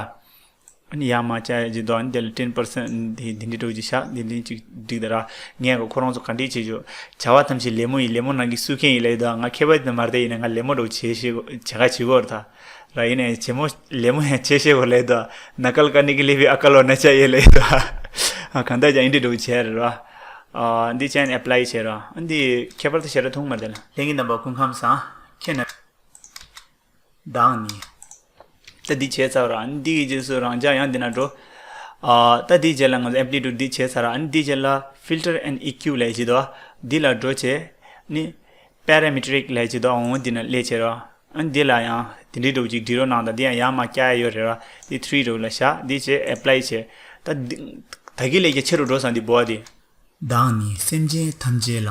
ཨ་ནི་ཡར་མར་བཅར་ཡ་ཅིག་འདུག་ཨ་ནི་དེ་ལ་ten percent འདི་འདི་འདྲའི་འགྲོ་ཅིག་བཞག་འདི་འདྲའི་ཅིག་འགྲིག་ད་ར། ངས་གོ་ཁོ་རང་ཚོ་ག་འདྲས་བྱེད་ཆོག་བྱ་བ་ཐམས་ཅད་ལད་མོ་ཡིན། ལད་མོ་ནང་གི་སུ་མཁན་ཡིན་ལབ་ཡོད་དོ། ང་མཁས་པ་དེ་མ་རེད། ཡིན་ནའི་ང་ལད་མོ་འདྲ་བོ་བྱེད་ཤེས་གོ་བྱེད་ག་བྱེད་གོ་རེད་ད། ར་ཡིན་ནའི་བྱེད་མོ་ལད་མོ་ཡང་བྱེད་ཤེས་གོ་ལབ་ཡོད་དོ། ནཀལ་ཀར་ནེ་ཀེ་ལིཡེ་ཨ་ཀལ་ཧོ་ན་ཆ་ཡེ་ལབ་ཡོད་དོ། གང་ལྟར་ཀྱང་ཨིན་འདྲའི་འདྲ་བོ་བྱས་རེད་ར། ཨ་འདི་བྱས་ནས་apply བྱས་ར། ཨ་འདི་ཁྱད་པར་དུ་ཞེ་དྲག་མཐོང་མ་རེད་ལ། ལྷན་རྒྱས་རྣམ་པ་སྐུ་ཁམས་བཟང་། ཁྱེད་ན། བདག་ནི། ད་འདི་བྱས་ཚར་ར། ཨ་ནི་འདི་གི་རྗེས་སུ་རང་འཇགས་ཡང་འདི་ན་འགྲོ། ཨ་ད་འདི་རྗེས་ལ་ང་ཚོ་amplitude འདི་བྱས་ཚར་ར། ཨ་ནི་འདི་རྗེས་ལ་filter and E Q ལབ་ཡ་ཅིག་འདུག་འདི་ལ་འགྲོ་བྱས་ནི་parametric ལབ་ཡ་ཅིག་འདུག་འོ་འདི་ན་སླེབས་བྱས་ར། ཨ་ནི་འདི་ལ་ཡང་འདི་འདྲའི་འདྲ་བོ་ཅིག་འབྲི་རོགས་གནང་དང་། འདི་ཡང་ཡར་མར་བཀྱག་ཡ་ཡོད་རེད་ར། འདི་three འདྲ་བོ་ལ་བཞག་འདི་བྱས་apply བྱས། ད་འདི་ད་གིན་ལས་ཀྱང་ཆེ་རུ་འགྲོ་སོང་འདི་འབུ་བ་འདི། བདག་ནི་སེམས་ཅན་ཐམས་ཅད་ལ།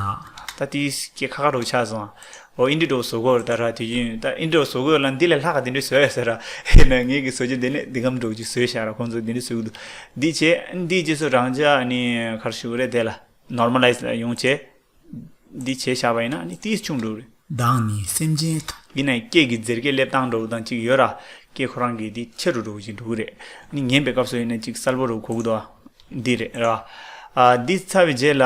ད་དེའི་སྐད་ཁ་ཁ་རུ་ཆགས་སོང་། འོ་ཨིན་འདྲའི་འདྲ་བོ་བཟོ་དགོས་རེད་ད་ར། དུས་རྒྱུན་ད་ཨིན་འདྲའི་འདྲ་བོ་བཟོ་དགོས་ལ་འདི་ལས་ལྷག་ག་དེ་འདྲའི་བཟོ་ཡ་ཟེར་ར། ཡིན་ན་ངེད་ཀྱི་བཟོ་རྒྱུ་འདི་ནས་འདི་གམ་འདྲ་བོ་ཅིག་བཟོས་བཞག་ར། ཁོང་ཚོ་འདི་འདྲའི་བཟོ་གི་འདུག་འདི་བྱས་འདི་རྗེས་སུ་རང་འཇགས་ནི་ག་རེ་ཞུ་དགོས་རེད། དེ་ལ་normalize ལ་ཡོང་བྱས། འདི་བྱས་བཞག་པ་ཡིན་ན་ནི་ཏིས་ཆུང་འགྲོ་གི་རེད། བདག་ནི་སེམས་ཅན་ཐམས། ཡིན་ནའི་སྐད་ཀྱི་འཛེར་སྐད་སླེབས་སྟངས་འདྲ་བོ་དང་གཅིག་ཡོད་ར། སྐད་ཁོ་རང་གི་འདི་ཆེ་རུ་འགྲོ་བཞིན་འགྲོ་གི་རེད། ནི་ཉན་པའི་སྐབས་སུ་ཡིན་ན་གཅིག་གསལ་པོ་རུ་གོ་གི་འདུག་འདི་རེད་ར། ཨ་འདི་ཚར་བའི་རྗེས་ལ།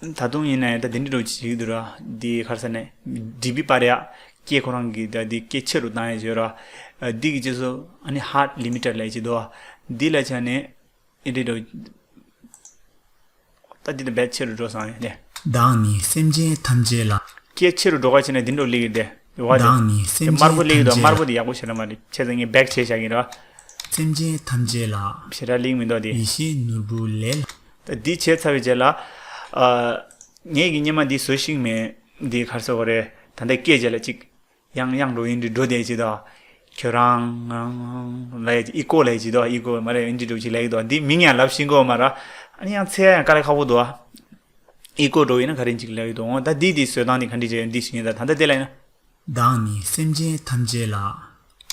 ད་དུང་ཡིན་ནའི་ད་འདི་འདྲ་འདྲ་བོ་ཅིག་བྱེད་ཀྱི་འདུག་ར། འདི་ག་རེ་ཟེར་ནས་ཌི་བི་སྤར་ཡ། སྐད་ཁོ་རང་གི་ད་འདི་སྐད་ཆེ་རུ་བཏང་ཡ་ཅིག་ཡོད་ར། ཨ་འདི་གི་རྗེས་སུ་ཨ་ནི་heart limiter ལབ་ཡ་ཅིག་འདུག་འདི་ལ་ཆ་ནས། ཨེ་འདྲ་འདྲ། ད་འདི་ད་བེད་ཆེ་རུ་འགྲོ་སོང་ཡ་དེ། བདག་ནི་སེམས་ཅན་ཐམས་ཅད་ལ། སྐད་ཆེ་རུ་འགྲོ་ག་བྱས་ནས་འདི་འདྲ་སླེབས་ཀྱི་དེ། བ་དེ། བདག་ནི་སེམས་དམར་པོ་ཅན་སླེབས་ཀྱི་འདུག་ཐམས་ཅད་དམར་པོ་ལ། དེ་ཡག་པོ་ཞེ་དྲག་མ་རེད། བྱས་ཙང་ངས་བེག་བྱས་བཞག་གི་རེད། སེམས་ཅན་ཐམས་ཅད་ལ། ཞེ་དྲག་སླེབས་མི་འདུག་དེ། ཡིད་བཞིན་ནོར་བུ་ལས། ད་འདི་བྱས་ཚར་བའི་རྗེས་ལ། ཨ། ངས་ཀྱི་སྔོན་མ་འདི་བཟོ་ཤེས་མེད། འདི་ག་རེ་ཟེར་དགོས་རེད། ད་ལྟ་སྐད་རྗེས་ལ་གཅིག་ཡང་ཡང་འགྲོ་ཡིན་འདི་འགྲོ་བསྡད་ཅིག་དང་། ཁྱོད་རང་ལ་ཡ་ཨི་ཀོ་ལ་ཡ་ཅིག་དང་། ཨི་ཀོ་མ་རེད། ཨིན་འདི་འགྲོ་ཅིག་ལ་ཡ་དང་། འདི་མིང་ཡང་ལབ་ཤེས་ཀྱི་ཡོད་མ་རེད། ཨ་ནི་ཡང་འཚོལ་ཡ་ཡང་དཀའ་ལས་ཁག་པོ་འདུག་ཨི་ཀོ་འགྲོ་ཡིན་ན་ག་རེ་ཅིག་ལབ་ཡོད་དོ། འོ་ད་འདི་འདི་བཟོ་སྟངས་འདི་ག་འདྲ་བྱས་ཡོད་འདི་ཞིག་ཡིན་ད། ད་ལྟ་དེ་ལ་ཡིན་ན། བདག་ནི་སེམས་ཅན་ཐམས་ཅད་ལ།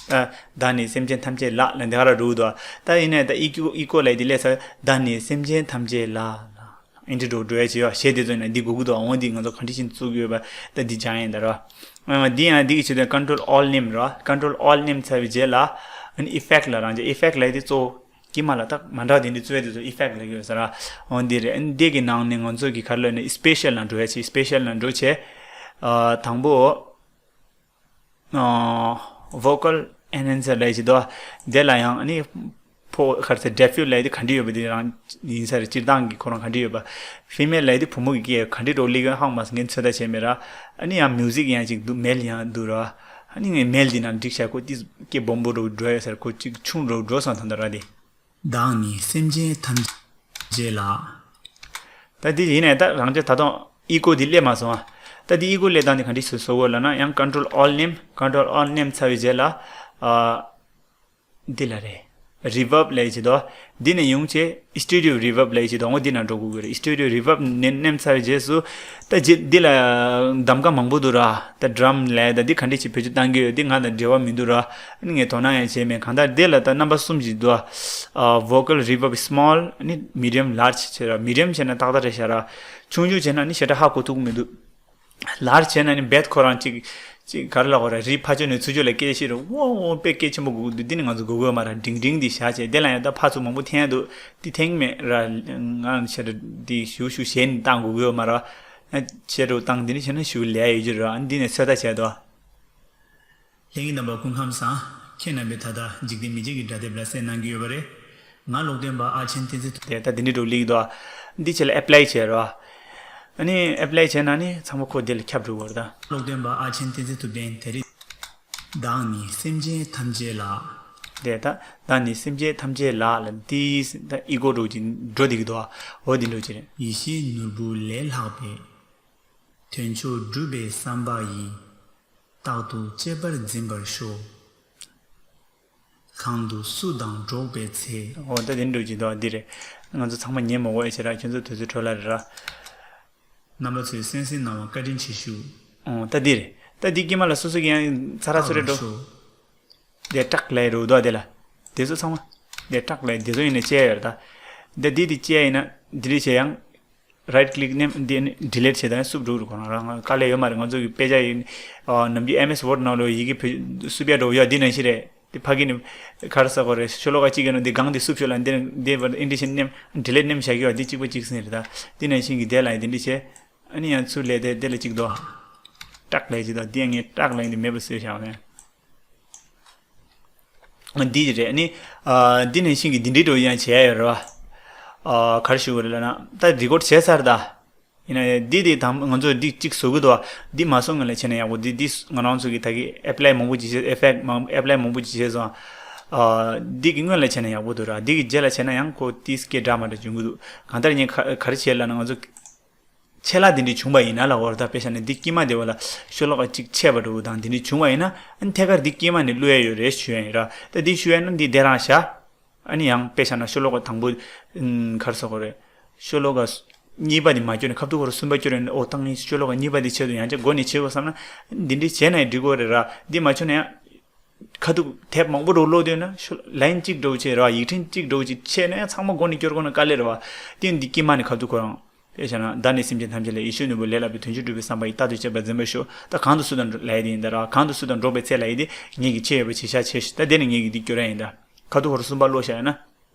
ཨ། བདག་ནི་སེམས་ཅན་ཐམས་ཅད་ལ་ལ་འདི་ག་ར་འགྲོ་གི་འདུག་ད་ཡིན་ནའི་ད་ཨི་ཀོ་ཨི་ཀོ་ལ་ཡ་འདི་སླེབས་ཚར། བདག་ནི་སེམས་ཅན་ཐམས་ཅད་ལ་ལ། ཨིན་འདི་འགྲོ་འགྲོ་ཡ་བྱེད་ཡ་གཞས་དེ་ཚོ་ཡིན་ན་འདི་དགོས་ཀྱི་འདུག་འོ་འདི་ང་ཚོ་ག་འདྲ་ཞིག་བཙུགས་ཡོད་པ་ད་འདི་སྦྱང་ཡིན་ད་ར། ཨ་འདི་ཡང་འདི་གི་ཆེད་དུ་Control Alt མནན་ར། Control Alt མནན་ཚར་བའི་རྗེས་ལ་ཨ་ནི་effect ལ་རང་རྒྱ་effect ལ་འདི་གཙོ་བོ་དཀྱིལ་མ་ལ་ད་མ་འདྲ་དེ་འདི་གཙོ་བོ་དེ་ཚོ་effect ལ་ཡོད་ས་ར། འོ་འདི་རེད། ཨ་ནི་འདི་གི་ནང་ནས་ང་ཚོ་གི་ག་རེ་ལབ་ན་spatial ལ་འགྲོ་ཡ་བྱེད། spatial ལ་འགྲོ་བྱས། ཨ་དང་པོ། ཨ། Vocal Enhancer ལབ་ཡ་ཅིག་འདུག་དེ་ལ་ཡང་ཨ་ནི་ཕོ་ག་རེ་ཟེར། deaf mute ལབ་ཡ་དེ་ག་འདྲ་ཡོད་པ་དེ་རང་ཡིན་ས་རེད། སྤྱིར་བཏང་གི་ཁོ་རང་ག་འདྲ་ཡོད་པ། female ལབ་ཡ་དེ་བུ་མོ་གི་སྐད་ག་འདྲ་འགྲོ་སླེབས་ཀྱི་ཧ་གོ་མ་སོང་། ངས་ཚོད་ལྟ་བྱས་མེད་ར། ཨ་ནི་ཡང་music ཡང་ཅིག་འདུག male ཡང་འདུག་ར། ཨ་ནི་ངས་male དེ་ནང་འགྲིག་བྱས། ཁོ་དེ་སྐད་སྦོམ་པོ་འགྲོ་འགྲོ་ཡ་ཟེར། ཁོ་ཅིག་ཆུང་འགྲོ་འགྲོ་སོང་ད་ལྟ་ར་དེ། བདག་ནི་སེམས་ཅན་ཐམས་ཅད་ལ། ད་འདི་ཡིན་ནའི་ད་རང་རྒྱ་ད་དུང་ཨི་ཀོ་འདི་སླེབས་མ་སོང་ཨ། ད་འདི་ཨི་ཀོ་སླེབས་སྟངས་འདི་ག་འདྲ་ཞིག་བཟོ་དགོས་ལབ་ན། ཡང་Control Alt མནན། Control Alt མནན་ཚར་བའི་རྗེས་ལ། ཨ། འདི་ལ་རེད། Reverb ལབ་ཡ་ཅིག་འདུག་འདི་ནས་ཡོང་བྱས་Stereo Reverb ལབ་ཡ་ཅིག་འདུག་འོ་འདི་ནང་འགྲོ་དགོས་ཀྱི་རེད། Stereo Reverb མནན་མནན་ཚར་བའི་རྗེས་སུ། ད་འདི་འདི་ལ་གདམ་ག་མང་པོ་འདུག་ར། ད་drum ལབ་ཡ་ད་འདི་ག་འདྲ་ཞིག་བེད་སྤྱོད་གཏང་གི་ཡོད། འདི་ང་དང་འབྲེལ་བ་མི་འདུག་ར། ཨ་ནི་ངས་དོ་སྣང་ཡང་བྱས་མེད། གང་ལྟར་འདི་ལ་ད་རྣམ་པ་གསུམ་ཞིག་འདུག་ཨ། Vocal Reverb Small ཨ་ནི་Medium Large བྱས་ར། Medium བྱས་ན་ཏག་ཏག་རེད་ཤག་ར། ཆུང་ཆུང་བྱས་ན་ནི་ཞེ་དྲག་ཧ་གོ་ཐུབ་ཀྱི་མི་འདུག Large བྱས་ན་ནི་རྦད་ཁོ་རང་གཅིག་གཅིག་ག་རེ་ལབ་དགོས་རེད། རི་ཕར་ཕྱོགས་ནས་ཚུར་ཕྱོགས་ལ་སྐད་ཆ་བཤད་རུང་ཝོ་ཝོ་དཔེ་སྐད་ཆེན་པོ་དགོས་ཀྱི་འདུག་འདི་ནི་ང་ཚོ་དགོས་ཀྱི་ཡོད་མ་རེད། འབྲིང་འབྲིང་འདི་བཞག་བྱས། དེ་ལ་ཡང་ད་ཕར་ཚུར་མང་པོ་འཐེན་འདུག་འདི་འཐེན་གྱི་མེད་ར། ང་ཆེ་རུ་འདི་ཞུ་ཞུ་གཞན་བཏང་དགོས་ཀྱི་ཡོད་མ་རེད། ཆེ་རུ་བཏང་འདི་ནི་བྱས་ན་ཞུ་ལས་ཡོད་ཀྱི་རེད། འདི་ནས་ཚོད་ལྟ་བྱས་དོ། ལྷན་རྒྱས་རྣམ་པ་སྐུ་ཁམས་བཟང་། ཁྱེད་རྣམ་པས་ད་ལྟ་འཇིག་རྟེན་མི་ཆོས་ཀྱི་སྒྲ་དེབ་ལ་གསན་གནང་གི་ཡོད་པ་རེད། ང་ཀློག་འདོན་པ་ཨ་ཆེན་བསྟན་འཛིན། དེ་ད་འདི་འདྲའི་འགྲོ་ལིག་དོ། འདི་ཆེད་ལ་apply བྱས་རོགས། ཨ་ནི་ཨེབ་ལའི་བྱས་ན་ནི་ཚང་མ་ཁོ་དེ་ལ་ཁྱབ་འགྲོ་གི་རེད་ད། ཀློག་འདོན་པ་ཨ་ཆེན་བསྟན་འཛིན་ཐུབ་བསྟན་དེ་རིང་། བདག་ནི་སེམས་ཅན་ཐམས་ཅད་ལ། དེ་ད་བདག་ནི་སེམས་ཅན་ཐམས་ཅད་ལ་ལ་དེ་ད་ཨི་གོ་འགྲོ་གི་འགྲོ་བསྡད་ཀྱི་འདུག་འོ་དེ་འགྲོ་གི་རེད། ཡེ་ཤེས་ནོར་བུ་ལས་ལྷག་པའི། དོན་མཆོག་སྒྲུབ་པའི་བསམ་པ་ཡིས། རྟག་ཏུ་གཅེས་པར་འཛིན་པར་ཤོག་གང་དུ་སུ་དང་འགྲོགས་པའི་ཚེ། འོ་ད་དེ་འགྲོ་གི་འདུག་འདི་རེད། ང་ཚོ་ཚང་མ་ཉན་མ་དགོས་ཡ་བྱེད་ར། ཁྱོད་ཚོ་དུས་ཚོད་འཕྲོ་བརླག་རེད་ར། རྣམ་པ་ཚོས་གསན་གཟིགས་གནང་བར་བཀའ་དྲིན་ཆེ་ཞུ། འོ་ད་འདི་རེད། ད་འདི་དཀྱིལ་མ་ལ་སོ་སོ་གི་ཡང་ཚ་ར་ཚུར་རེ་འགྲོ། ཤོག་དེ་ཏྲག་ལས་རུ་འདུག་དེ་ལ། དེ་ཚོ་ཚང་མ། དེ་ཏྲག་ལས་དེ་ཚོ་ཡིན་ན་བཅད་ཡོད་རེད་ད། འདི་འདི་འདི་བཅད་ཡིན་ན་འདི་འདྲ་བྱས་ཡང་། རའིཊ་ཀླིག་ནེམ་འདི་ནི་ཌི་ལིཊ་བྱེད་དང་སུབ་འགྲོ་རུ་གོ་ན་རང་དཀའ་ལས་ཡོད་མ་རེད། ང་ཚོ་གི་དཔེ་ཆ་ཡིན། ནམ་རྒྱུན་ཨེམ་ཨེས་ཝརཌ་ནང་ལོ་ཡི་གེ་བོད་སུབ་ཡ་འགྲོ་ཡ་འདི་ནང་བཞིན་རེད། དེ་ཕ་གི་ནི་ག་རེ་ཟེར་དགོས་རེད། ཤོ་ལོ་ཀ་གཅིག་གི་ནང་འདི་གང་དེ་སུབ་ཤོག་ལ་འདི་འདི་བར་ཨིན་ཌི་ཤིན་ནེམ་ཌི་ལིཊ་ནེམ་བྱ་གི་བ་འདི་གཅིག་པ་གཅིག་ཟིན་རེད་ད། འདི་ནང་བཞིན་གི་དེ་ལ་ཡི་འདི་འདྲ་བྱས། ཨ་ནི་ཡང་ཚུར་ལས་དེ་དེ་ལ་གཅིག་དོ། ཏྲག་ལས་གཅིག་དོ། འདི་ཡང་ངས་ཏྲག་ལས་འདི་མེད་པ་བཟོས་བཞག་ནས། འདི་རེད། ཨ་ནི། ཨ། འདི་ནང་བཞིན་གྱི་འདི་འདྲའི་འགྲོ་ཡང་བྱས་ཡོད་རེད་བ། ཨ། ག་རེ་ཞུ་དགོས་རེད་ལབ་ན། ད་རི་ཀོཌ་བྱས་ཚར་ད། ཡིན་ན་འདི་དེ་དང་ང་ཚོ་འདི་གཅིག་བཟོ་གི་འདུག་བ། འདི་མ་བཟོ་སྔོན་ལ་བྱས་ན་ཡག་པོ། འདི་འདི་ང་རང་ཚོ་གི་ད་གི་ཨེབ་ལའི་མང་པོ་ཅིག་བྱས། ཨེ་ཕེག་མང་ཨེབ་ལའི་མང་པོ་ཅིག་བྱས་སོང་། ཨ། འདི་གི་སྔོན་ལ་བྱས་ན་ཡག་པོ་འདུག་ར། འདི་གི་རྗེས་ལ་བྱས་ན་ཡང་ཁོ་ཏིས་སྐད་འདྲ་མ་འདྲ་འབྱུང་གི་འདུག་གང་ལྟར་ངས་ག་ག་རེ་བྱས་ལབ་ན། ང་ཚོ་ཆད་ལྷག་འདི་འདྲ་བྱུང་བ་ཡིན་ན་ལ། འོ་ད་དཔེ་བཞག་ན་འདི་དཀྱིལ་མ་དེ་བ་ལ་ཤོ་ལོ་ཀ་གཅིག་ཆད་པ་འདྲ་བོ་དང་འདི་འདྲ་བྱུང་བ་ཡིན་ན། ཨ་ནི་ཐད་ཀར་འདི་དཀྱིལ་མ་ནས་བླུག་ཡ་ཡོད་རེད་ཞུ་ཡ་ཡིན་ར། ད་འདི་ཞུ་ཡ་ན་འདི་དེ་རང་བཞག་ཨ་ནི་ཡང་དཔེ་བཞག་ན་ཤོ་ལོ་ཀ་དང་པོ། ཨུམ། ག་རེ་ཟེར་དགོས་རེད། ཤོ་ལོ་ཀ་གཉིས་པ་དེ་མ་སྐྱོར་ནས་ཁ་ཐུག་ཁོ་རང་གསུམ་པ་སྐྱོར་ཡོང་ན། ཨོ་ད་ངས་ཤོ་ལོ་ཀ་གཉིས་པ་དེ་ཆེད་དུ་ཡང་བསྐྱར་འགོ་ནས་བྱེད་དགོས་བསམ་ན། འདི་འདྲ་བྱས་ན་ཡང་འགྲིག་གི་རེད་ར། འདི་མ་བྱུང་ན་ཡང་། ཁ་ཐུག་དེབ་མང་པོ་འདྲ་བོ་ཀློག་དུས་ན་ཤོ་ལའིན་གཅིག་འདྲ་བོ་བྱས་ར། ཡིག་ཕྲེང་གཅིག་འདྲ་བོ་ཅིག་ཆད་ན་ཡང་ཚང་མ་མགོ་ནས་སྐྱོར་དགོས་ན་དཀའ་ལས་རེད་བ། དེ་འདི་དཀྱིལ་མ་ནས་ཁ་ཐུག་ཁོ་རང་། དཔེ་བཞག་ན་བདག་ནི་སེམས་ཅན་ཐམས་ཅད་ལ། ཡེ་ཤེས་ནོར་བུ་ལས་ལྷག་པའི། དོན་མཆོག་སྒྲུབ་པའི་བསམ་པ་ཡིས། རྟག་ཏུ་གཅེས་པར་འཛིན་པར་ཤོག་ད་གང་དུ་སུ་དང་ལབ་ཡ་དེ་ཡིན་ད་ར། གང་དུ་སུ་དང་འགྲོགས་པའི་ཚེ་ལབ་ཡ་དེ་ངེད་ཀྱི་ཆེ་ཡོད་པ་ཇི་བཞག་ཆེ་ཞུ། ད་དེ་ནི་ངེད་ཀྱི་འདི་སྐྱོར་ཡ་ཡིན་ད། ཁ་ཐུག་ཁོ་རང་གསུམ་པ་ཀློག་བཞག་ཡ་ན།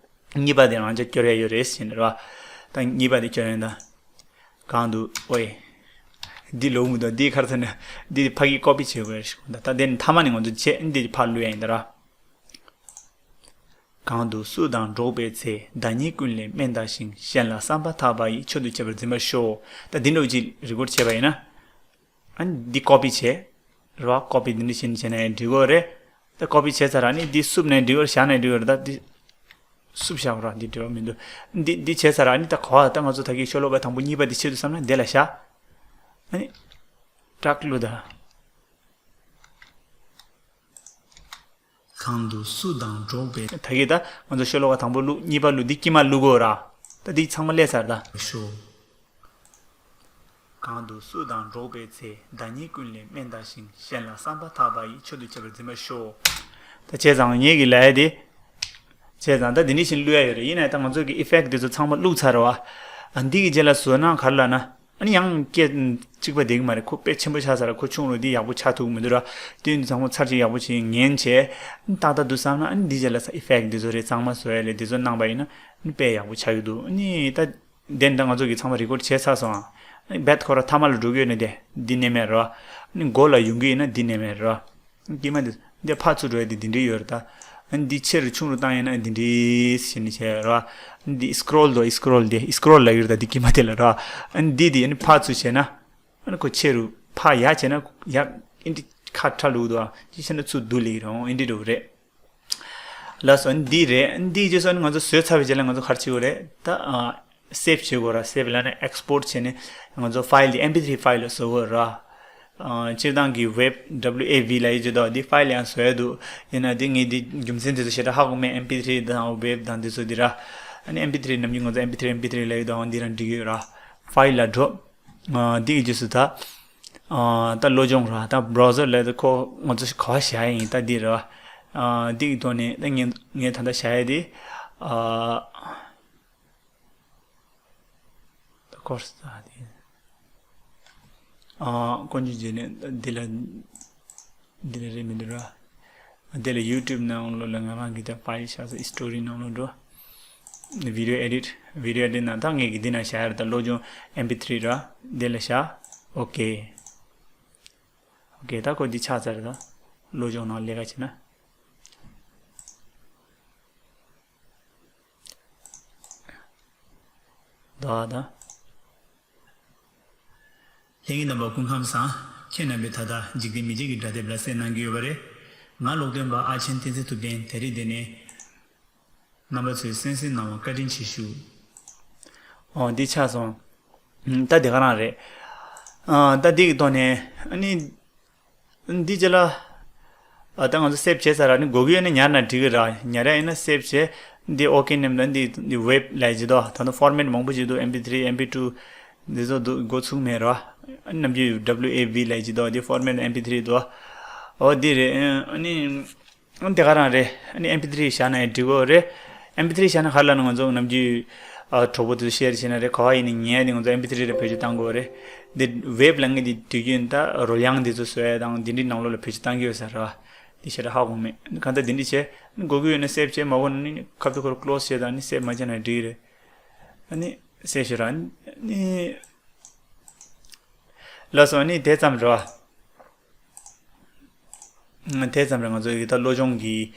གཉིས་པ་དེ་རང་ཅག་སྐྱོར་ཡ་ཡོད་རེད་ཟེར་ནས་ར། ད་གཉིས་པ་དེ་སྐྱོར་ཡ་ཡིན་ད། གང་དུ། ཨོའི། འདི་ལོག་མི་འདུག་འདི་ག་རེ་ཟེར་ན། འདི་ཕ་གི་ཀོ་པི་བྱེད་དགོས་རེད་ཤག་ད་ད་དེ་ནི་མཐའ་མ་ནས་ང་ཚོ་བྱས། འདི་ཕར་བླུག་ཡ་ཡིན་ད་ར། གང་དུ་སུ་དང་འགྲོགས་པའི་ཚེ། བདག་ཉིད་ཀུན་ལས་དམན་བལྟ་ཞིང་། གཞན་ལ་བསམ་པ་ཐག་པ་ཡིས། མཆོག་ཏུ་གཅེས་པར་འཛིན་པར་ཤོག་ད་འདི་འདྲ་ཅིག་རི་ཀོཌ་བྱས་པ་ཡིན་ན། ཨ་ནི་འདི་ཀོ་པི་བྱས། རེད་བ། ཀོ་པི་འདི་འདྲ་བྱས་ནས་བྱས་ན་ཡང་འགྲིག་གི་རེད། ད་ཀོ་པི་བྱས་ཚར། ཨ་ནི་འདི་བསུབ་ནས་འགྲིག་གི་རེད། བཞག་ནས་འགྲིག་གི་རེད། ད་འདི་བསུབ་བཞག་ར། འདི་འགྲིག་གི་མི་འདུག་འདི་འདི་བྱས་ཚར། ཨ་ནི་ད་གོ་བ་ད་ང་ཚོ་ད་གིན་ཤོ་ལོ་ཀ་དང་པོ་གཉིས་པ་འདི་ཆེད་དུ་བསམ་ན་འདི་ལ་བཞག་ཨ་ནི་ཏྲག་བླུག་ད། གང་དུ་སུ་དང་འགྲོགས་པའི། ད་གིན་ད་ང་ཚོ་ཤོ་ལོ་ཀ་དང་པོ་བླུག་གཉིས་པ་བླུག་འདི་དཀྱིལ་མ་བླུག་དགོས་ར། ད་འདི་ཚང་མ་སླེབས་ཚར་ད། ཤོ། གང་དུ་སུ་དང་འགྲོགས་པའི་ཚེ། བདག་ཉིད་ཀུན་ལས་དམན་བལྟ་ཞིང་། གཞན་ལ་བསམ་པ་ཐག་པ་ཡིས། མཆོག་ཏུ་གཅེས་པར་འཛིན་པར་ཤོག་ད་བྱས་ཙང་ངེད་ཀྱི་ལས་དེ། བྱས་ཙང་ད་འདི་འདྲ་བཞིན་བླུག་ཡ་ཡོད་རེད། ཡིན་ན་ད་ང་ཚོ་གི་ཨི་ཕེག་འདི་ཚོ་ཚང་མ་བླུགས་ཚར་རེད་བ། ཨ་འདི་གི་རྗེས་ལ་བཟོས་ན་ག་རེ་ལབ་ན། ཨ་ནི་ཡང་སྐད་གཅིག་པ་བསྡད་ཀྱི་མ་རེད། ཁོ་དཔེ་ཆེན་པོ་ཆགས་ཚར་ར། ཁོ་ཆུང་རུ་འདི་ཡག་པོ་ཆགས་ཐུབ་ཀྱི་མི་འདུག་ར། དེ་ཡིན་དུས་ཚང་མ་ཚར་གཅིག་ཡག་པོ་བྱས་ངན་བྱས། ཨ་ནི་ཏག་ཏག་འདུག་བསམ་ན། ཨ་ནི་འདི་རྗེས་ལ་ས་ཨི་ཕེག་འདི་ཚོ་རེད། གཙང་མ་བཟོ་ཡ་རེད། འདི་ཚོ་གནང་པ་ཡིན་ན་ཨ་ནི་དཔེ་ཡག་པོ་ཆགས་ཀྱི་འདུག་ཨ་ནི་ད། དེ་འདྲ་ང་ཚོ་གི་ཚང་མ་རི་ཀོཌ་བྱས་ཚར་སོང་ཨ། བེད་ཁོ་ར་མཐའ་མ་ལ་འགྲོ་གི་ཡོད་ན་དེ་འདི་ནས་མེད་རོ། ཨ་ནི་མགོ་ལ་ཡོང་གི་ཡིན་ན་འདི་ནས་མེད་རོ། དཀྱིལ་མ་འདི་འདི་ཕར་ཚུར་འགྲོ་ཡ་དེ་འདི་འདྲའི་ཡོད་རེད་ད། ཨ་ནི་འདི་ཆེ་རུ་ཆུང་རུ་བཏང་ཡིན་ན་འདི་འདྲའི་ཞིག་ནི་བྱས་རོ། ཨ་ནི་འདི་སི་ཀྲོལ་དོ། སི་ཀྲོལ་དེ་སི་ཀྲོལ་ལ་ཡོད་རེད་ད། འདི་དཀྱིལ་མ་དེ་ལ་རོ། ཨ་ནི་འདི་དེ་ཨ་ནི་ཕར་ཚུར་བྱས་ན། ཨ་ནི་ཁོ་ཆེ་རུ་ཕར་ཡར་བྱས་ན་ཡར་ཨ་ནི་འདི་ཁ་ཁྲ་ལུག་དོ། ཅི་བྱས་ན་ཚུར་བསྡུ་ལེ་རོ། ཨ་ནི་འདི་འགྲོ་རེད། ལགས་སོ། འདི་རེད། འདི་རྗེས་སུ་ང་ཚོ་བཟོས་ཚར་བའི་རྗེས་ལ་ང་ཚོ་ག་རེ་བྱེད་དགོས་རེད་ད། ཨ། སེབ་བྱེད་དགོས་ར། སེབ་ལབ་ན་ཨེག་སི་པོར་བྱས་ནས་ང་ཚོ་ཕའིལ་འདི་ཨེམ་པི་ཐི་རི་ཕའིལ་ལ་བཟོ་དགོས་ར། ཨ། སྤྱིར་བཏང་གི་ཝེབ་ཌབ་ལིའུ་ཨེ་ཝི་ལབ་ཡས་ཅིག་འདུག་འདི་ཕའིལ་ཡང་བཟོ་ཡ་འདུག་ཡིན་ན་འདི་ངས་འདི་རྒྱུ་མཚན་དེ་ཚོ་ཞེ་དྲག་ཧ་གོ་མེད། ཨེམ་པི་ཐི་རི་དང་ཝེབ་དང་འདི་ཚོ་འདི་ར། ཨ་ནི་ཨེམ་པི་ཐི་རི་ནམ་རྒྱུན་ང་ཚོ་ཨེམ་པི་ཐི་རི་ཨེམ་པི་ཐི་རི་ལབ་ཡས་འདུག་འདི་རང་འགྲིག་གི་ཡོད་ར། ཕའིལ་ལ་འགྲོ། ཨ། འདི་གི་རྗེས་སུ་ད། ཨ། ད་བློ་སྦྱོང་ར། ད་བྷ་རའོ་ཛར་ལ་ད་ཁོ་ང་ཚོ་ག་བ་བཞག་ཡ་ཡིན་ད་འདི་ར། ཨ། འདི་གི་ཐོག་ནས་ད་ངས་ངས་ད་ལྟ་བཞག་ཡ་དེ། ཨ། ད་ཁོ་ར་ད་དེ། ཨ། དཀོན་མཆོག་རྗེས་ནས་འདི་ལ། འདི་ལ་རེད་མི་འདུག་ར། འདི་ལ་ཡུ་ཊུབ་ནང་ལོགས་ལ་ང་རང་གི་ད་ཕའིལ་བཞག་ས་ཨི་སི་ཊོ་རི་ནང་ལོགས་འགྲོ། བི་ཌི་ཡོ་ཨེ་ཌིཊ། བི་ཌི་ཡོ་ཨེ་ཌིཊ་ནང་ད་ངས་ཀྱི་འདི་ན་བཞག་ཡ་རེད། ད་བློ་སྦྱོང་ཨེམ་པི་ཐི་རི་ར། འདི་ལ་བཞག་ཨོ་ཀེ། ཨོ་ཀེ། ད་ཁོ་འདི་ཆགས་ཚར་རེད་ད། བློ་སྦྱོང་ནང་ལས་ཀ་བྱེད་ན། ད་ད། ལྷན་རྒྱས་རྣམ་པ་སྐུ་ཁམས་བཟང་། ཁྱེད་རྣམ་པས་ད་ལྟ་འཇིག་རྟེན་མི་ཆོས་ཀྱི་སྒྲ་དེབ་ལ་གསན་གནང་གི་ཡོད་པ་རེད། ང་ཀློག་འདོན་པ་ཨ་ཆེན་བསྟན་འཛིན་ཐུབ་བསྟན། དེ་རིང་འདི་ནས་རྣམ་པ་ཚོས་གསན་གཟིགས་གནང་བར་བཀའ་དྲིན་ཆེ་ཞུ། ཨོ་འདི་ཆགས་སོང་། ད་དེ་ག་རང་རེད། ཨ་ད་འདི་གི་ཐོག་ནས་ཨ་ནི། འདི་རྗེས་ལ། ཨ་ད་ང་ཚོ་སེབ་བྱས་ཚར་ར། ནི་དགོས་ཀྱི་ཡོད་ན་ཉར་ན་འགྲིག་གི་ར། ཉར་ཡ་ཡིན་ན་སེབ་བྱས། འདི་ཨོ་ཀེ་ནེམ་ལ་འདི་འདི་ཝེབ་ལབ་ཀྱི་འདུག་ད་ལྟ་ཕོར་མེཊ་མང་པོ་ཞིག་འདུག་ཨེམ་པི་ཐི་རི། ཨེམ་པི་ཊུ། འདི་ཚོ་འདུག་འགོ་ཚུགས་མེད་ར། ཨ་ནམ་རྒྱུན་ཌབ་ལིའུ་ཨེ་ཝི་ལབ་ཀྱི་འདུག་འདི་ཕོར་མེཊ་ཨེམ་པི་ཐི་རི་འདུག་ཨོ་འདི་རེད། ཨ་ནི། ཨ་དེ་ག་རང་རེད། ཨ་ནི་ཨེམ་པི་ཐི་རི་བཞག་ན་ཡང་འགྲིག་གོ་རེད། ཨེམ་པི་ཐི་རི་བཞག་ན་ག་རེ་ལབ་ན། ང་ཚོ་ནམ་རྒྱུན་ཨ་གྲོགས་པོ་དེ་ཚོ་ཤེར་བྱས་ན་རེད། ག་བ་ཡིན་ནའི་ཉན་ཡ་དེ་ང་ཚོ་ཨེམ་པི་ཐི་རི་རེད་བེད་སྤྱོད་བཏང་དགོས་རེད། འདི་ཝེབ་ལབ་མཁན་དེ་དུས་རྒྱུན་ད་རོལ་དབྱངས་དེ་ཚོ་བཟོ་ཡ་དང་དེ་འདྲའི་ནང་ལོགས་ལ་བེད་སྤྱོད་བཏང་གི་ཡོད་ས་རེད་བ། དེ་ཞེ་དྲག་ཧ་གོ་མེད། གང་ལྟར་དེ་འདྲ་བྱས། ཨ་ནི་དགོས་ཀྱི་ཡོད་ན་སེབ་བྱས། མ་དགོས་ན་ནི་ཁ་ཐུག་ཁོ་རང་ཀློ་སི་བྱས་དང་ནི་སེབ་མ་བྱས་ན་འགྲིག་གི་རེད། ཨ་ནི་སེབ་ཞུ་ར། ཨ་ནི། ལགས་སོ། ཨ་ནི་དེ་ཙམ་རེད་བ། དེ་ཙམ་རེད། ང་ཚོ་ཡི་ད་བློ་སྦྱོང་གི།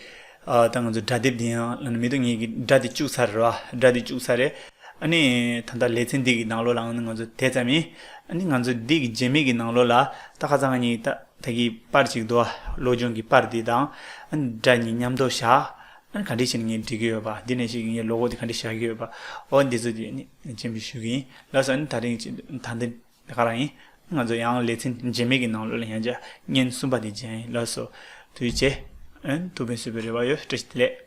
ཨ་ད་ང་ཚོ་སྒྲ་དེབ་འདི་ཡང་ལ་ནི་མི་འདུག་ངེད་ཀྱི་སྒྲ་དེ་བཅུག་ཚར་རེད་བ། སྒྲ་དེ་བཅུག་ཚར་རེད། ཨ་ནི་ད་ལྟ་ལེ་ཚན་འདི་གི་ནང་ལོགས་ལའང་ནི་ང་ཚོ་དེ་ཙམ་ཡིན། ཨ་ནི་ང་ཚོ་འདི་གི་རྗེས་མའི་གི་ནང་ལོགས་ལ་ད་ཁ་སང་ངེད་ད་ད་གི་པར་ཅིག་འདུག་བ། བློ་སྦྱོང་གི་པར་འདི་དང་། ཨ་ནི་སྒྲ་གཉིས་མཉམ་དུ་བཞག་ཨ་ནི་ག་འདྲས་བྱས་ནས་ངས་འབྲི་གི་ཡོད་པ། འདི་ནས་ཞིག་ངས་ལོ་གོ་འདི་ག་འདྲས་བཞག་གི་ཡོད་པ། འོ་འདི་ཚོ་འདི་ནི་སྤྱན་འབུལ་ཞུ་གི་ཡིན། ལགས་སོ། ཨ་ནི་ད་རིང་ཅིག་ད་འདི། དེ་ག་རང་ཡིན། ང་ཚོ་ཡང་ལེ་ཚན་རྗེས་མའི་གི་ནང་ལོགས་ལ་ཡང་བསྐྱར་བརྙན་གསུམ་པ་དེ་མཇལ་ཡིན། ལགས་སོ། ཐུགས་རྗེ་ཆེ། ཨན་ཐུགས་ཕན་གསོས་པའི་རེ་བ་ཡོད། བཀྲ་ཤིས་བདེ་ལེགས།